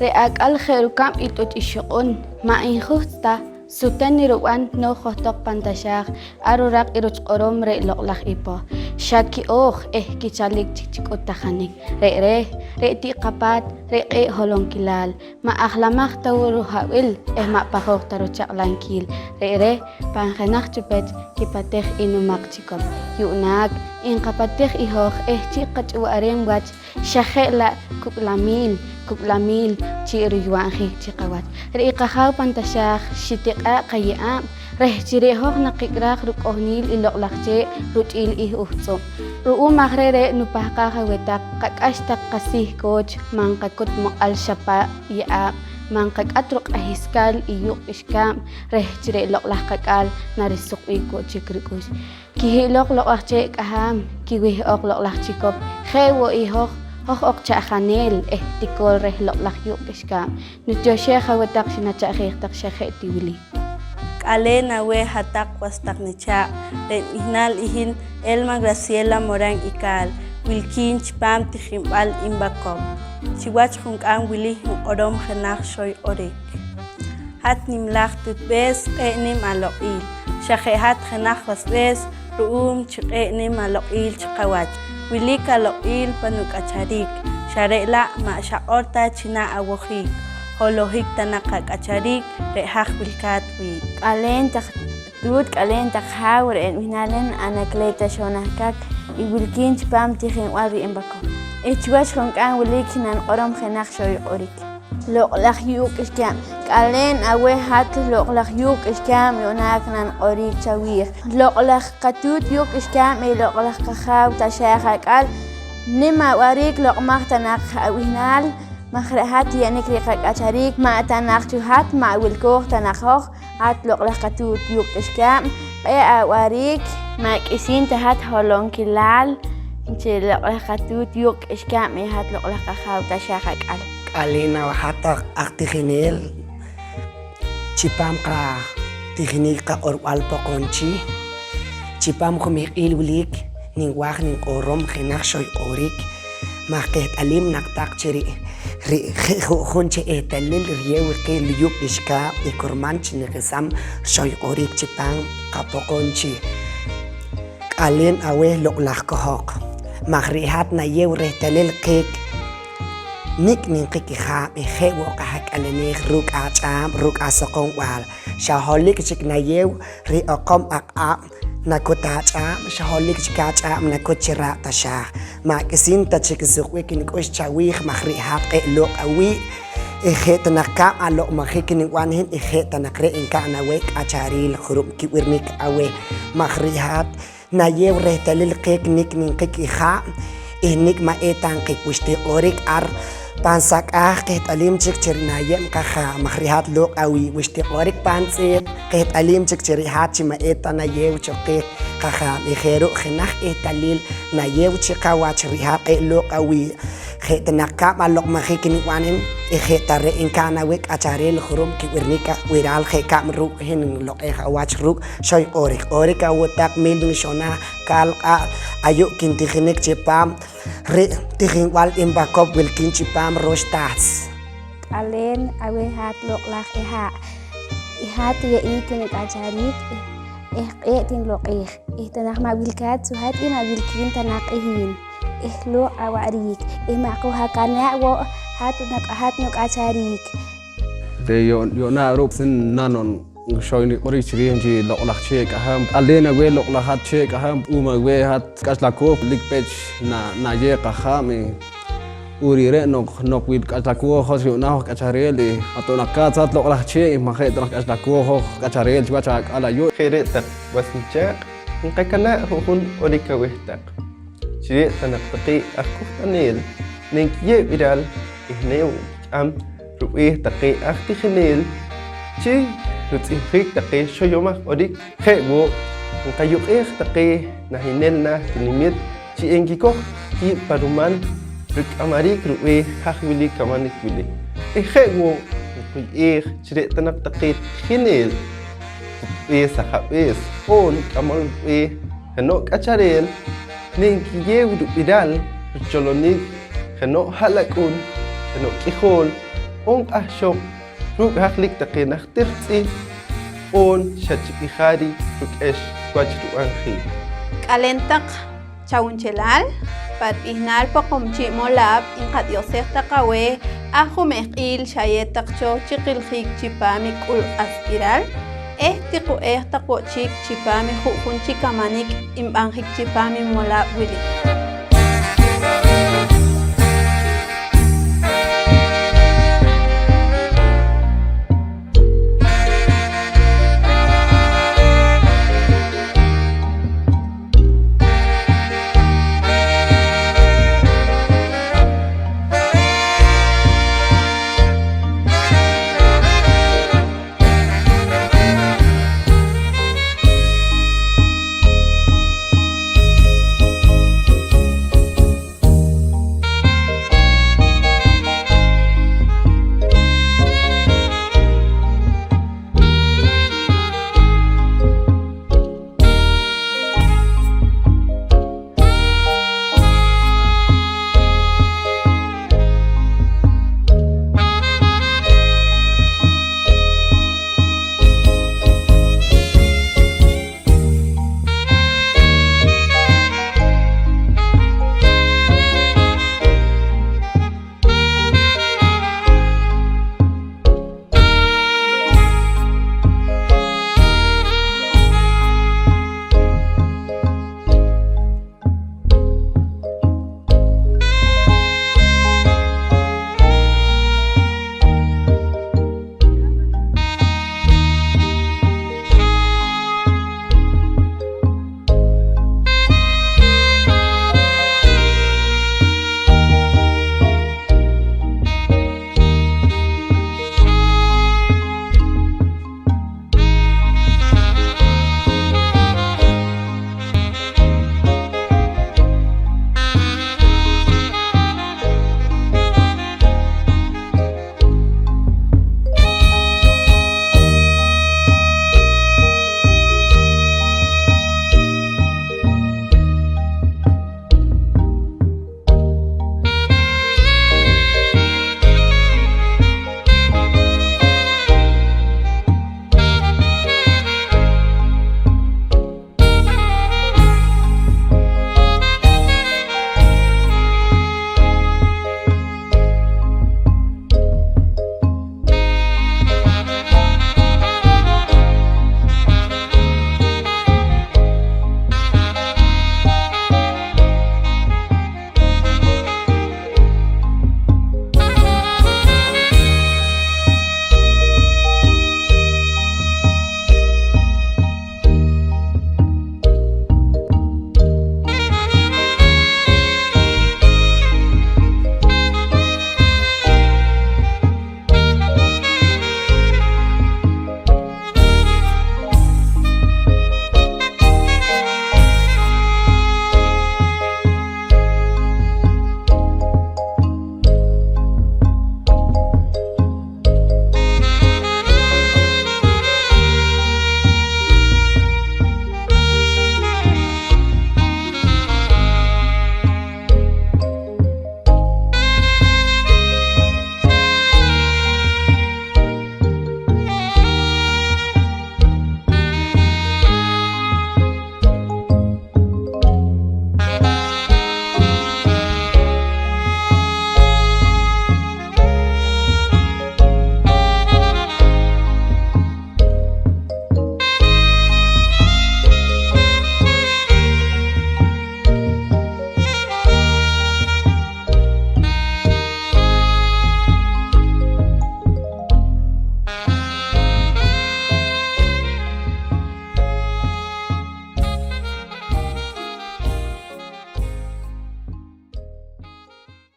re' ak'al je' rukab' i t'uch ixuq'un, ma' injuht ta, suteen nirub'an nooj johtoq pan taxaaj, ar ruraq i ruch q'orom re' loq'laj ipoh, xa ki'ooj eh kichalik chik chi k'uhtajanik. Re' reh, re' ti' qapaat, re' q'ee' holonkilaal, ma' ajlamaj ta wo' ruha'b'il eh ma' pajooj ta ruchaq'lamkiil. Re' reh pan jenaj chi peech kipatej i nimaq chikop. Yu'naak nqapatej i hoj eh chi' qach'uwa'reem wach, xa je' la' kuk'lamiil, kuk'lamiil chi' ruyu'njiik chi qawach. Re' i qAjaaw pan taxaaj xitiq'aa' qaye'aab' reh chi re' hoj naqik'raj ruk'ohniil i loq'laj chee' ruch'iil i uhtz'ub'. Ru'uum aj re're', nupahqaaj aweh taq qak'ax taq qasiij kooch, ma' nqakut muq'al xa pa' ye'aab', ma' nqak'at ruq'ahiskaal i yuuq' k'ixkaab' reh chi re' loq'laj qak'aal narisuqb'iik wo' chik ruk'ux. Kihi'loq loq'laj chee' k'ahaam, kiwih'oq loq'laj chikop, je' wo' i hoj, hoj oq cha'janeel eh tikool reh loq'laj yuuq' k'ixkaab'. Nutioxej aweh taq xinacha'jeej taq xa je' ti wili. K'aleen aweh hat-taq was taq nichaaq', re' nib'ihnaal i hin Elma Graciela Morán Ical, wilkiin chipaam tijinb'al Inbacop. Chiwach junk'aam wili nq'orom jenaj xoy q'orik. Hat nimlaj tutb'ees, q'ee' nim aloq'il, xa je' hat jenaj wasb'ees ru'um chi q'ee' nim aloq'il chi qawach. Wilik aloq'il pan nuk'achariik, xa re' la' ma' xaq'or ta chi na awojiik, holohik ta naq ak'achariik re' haj wilkaat wii'. K'aleen taq tuut, k'aleen taq haaw, re' nib'ihnaal hin Anacleta Xonahkak i wilkiin chipaam tijinb'al Inbacop. Eh chiwach junk'aam wilik naniq'orom jenaj xoy q'orik. Loq'laj yuuq' k'ixkaab'. K'aleen aweh hat loq'laj yuuq' k'ixkaab', yu'naak naniq'orik chawiij. Loq'laj qatuut yuuq' k'ixkaab' i loq'laj qajaaw taxaaj ak'al, nim awa'riik, loq'maj ta naq ab'ihnaal maj re' hat ye'nik reh qak'achariik, ma' ta naq cho hat ma' wilkooj ta naq hoj. Hat loq'laj qatuut yuuq' k'ixkaab', q'ee' awa'riik, ma' k'isiin ta hat holonkilaal chi loq'laj qatuut yuuq' k'ixkaab' i hat loq'laj qajaaw taxaaj ak'al. K'aleen aweh hat aj tijineel chipaam qatijinik qaq'orb'al Poqomchi'. Chipaam jumehq'iil wilik ninwaaj ninq'orom jenaj xoy q'orik maj qeht'aliim naq taq chi re' re' je' ju'jun chi ehtalil riyeew qeh yuuq' k'ixkaab' i kurman chi niqesam xoy q'orik chipaam qaPoqomchi'. K'aleen aweh loq'laj kohoq, maj re' hat nayeew rehtalil qiik nik' ninqik i haab' eh je' wo' qahak'aleneej ruuk' ach'aab' ruuk' asoqonb'al. Xa holik chik nayeew reh oqob' aq'ab' nakut ach'aab', xa holik chik ach'aab' nakut chi raab' taxaaj. Ma' k'isiin ta chik suqb'ik nik'ux chawiij maj re' hat q'ee' looq' awii' eh je' ta naq kaab' aloq'majik nib'an hin eh je' ta naq re' nka'n aweh k'achareel jurub' kib'irnik aweh maj re' hat nayeew rehtalil qiik nik' ninqik i haab' eh nik' ma' eta nqik. Wi xtiq'orik ar pan sak'aaj qeht'aliim chik chi re' nayeeb' qajaab' maj re' hat looq' awii'. Wi xtiq'orik pan tz'iib' qeht'aliim chik chi re' hat chi ma' eta nayeew cho qiik qajaab' eh je' ru' jenaj ehtalil nayeew chi qawach re' hat q'ee' looq' awii'. Je' ta naq kaab' aloq'majik nib'an hin eh je' ta re' nka'n aweh k'achareel jurub' kib'irnik ab'iral je' kaab' ruuk' hin nloq'ej awach ruuk' xoy q'orik. Q'orik aweh taq Milvin Xonahkak, ayu' kintijinik chipaam re' tijinb'al Inbacop wilkiin chipaam Roxtahs. K'aleen aweh hat loq'laj ihaa', i hat ye'ik nuk'achariik eh q'ee' tinloq'ej eh ta naq ma' wilkaat cho hat eh ma' wilkiin ta naq i hin eh looq' awa'riik eh ma' qojakaneeb' wo' hat, hat nuk'achariik. Re' yo-, yu'naak ruuk' sin nanon xoy niq'orik chi riij chi loq'laj chee' k'ahaam. K'aleen aweh loq'laj hat chee' k'ahaam, ru'um aweh hat k'axlakooj wilik pech na-, nayeew qajaab' eh. Uri re' noq, noq wi k'axlakooj hoj yu'naak hoj k'achareel eh, ma' ta naq kaat hat loq'laj chee' eh, ma' je' ta naq k'axlakooj hoj k'achareel chiwach ak'al ayu'. Je' re' taq was nichaaq', nqakanaa' ju'jun q'orik aweh taq. Chi re' ta naq taqe aj k'uhtaneel nenkiyeew b'iral eh nenkik'am rub'eeh taqe aj tijineel chi rutz'ihb'jiik taqe xoyomaj q'orik. Je' wo', nqayuq'eej taqe nahinel naah tinamit chi enkikoj kiib' pa ruman rik'amariik rub'eeh haj wili kamanik wili. Eh je' wo', nquy'eej chi re' ta naq taqe tijineel, tutb'ees, ajab'ees oon k'amol b'eeh jeno' k'achareel, nenkiyeew rub'iral richolonik jeno' ha'lak'un, jeno' k'ijool oon q'ahxoq ruuk' haj lik taqe najtir tz'ihb' oon xa chi q'ijariik ruk'ex wach rib'anjiik. K'aleen taq chawunchelal, pa rib'ihnaal Poqomchi' Molaab' nqatioxej taq aweh aj jumehq'iil xayeew taq cho chi qiljiik chipaam i k'ul q'asb'iral eh tiqub'eej taq wo' chik chipaam i ju'jun chi kamanik nb'anjik chipaam i molaab' wili.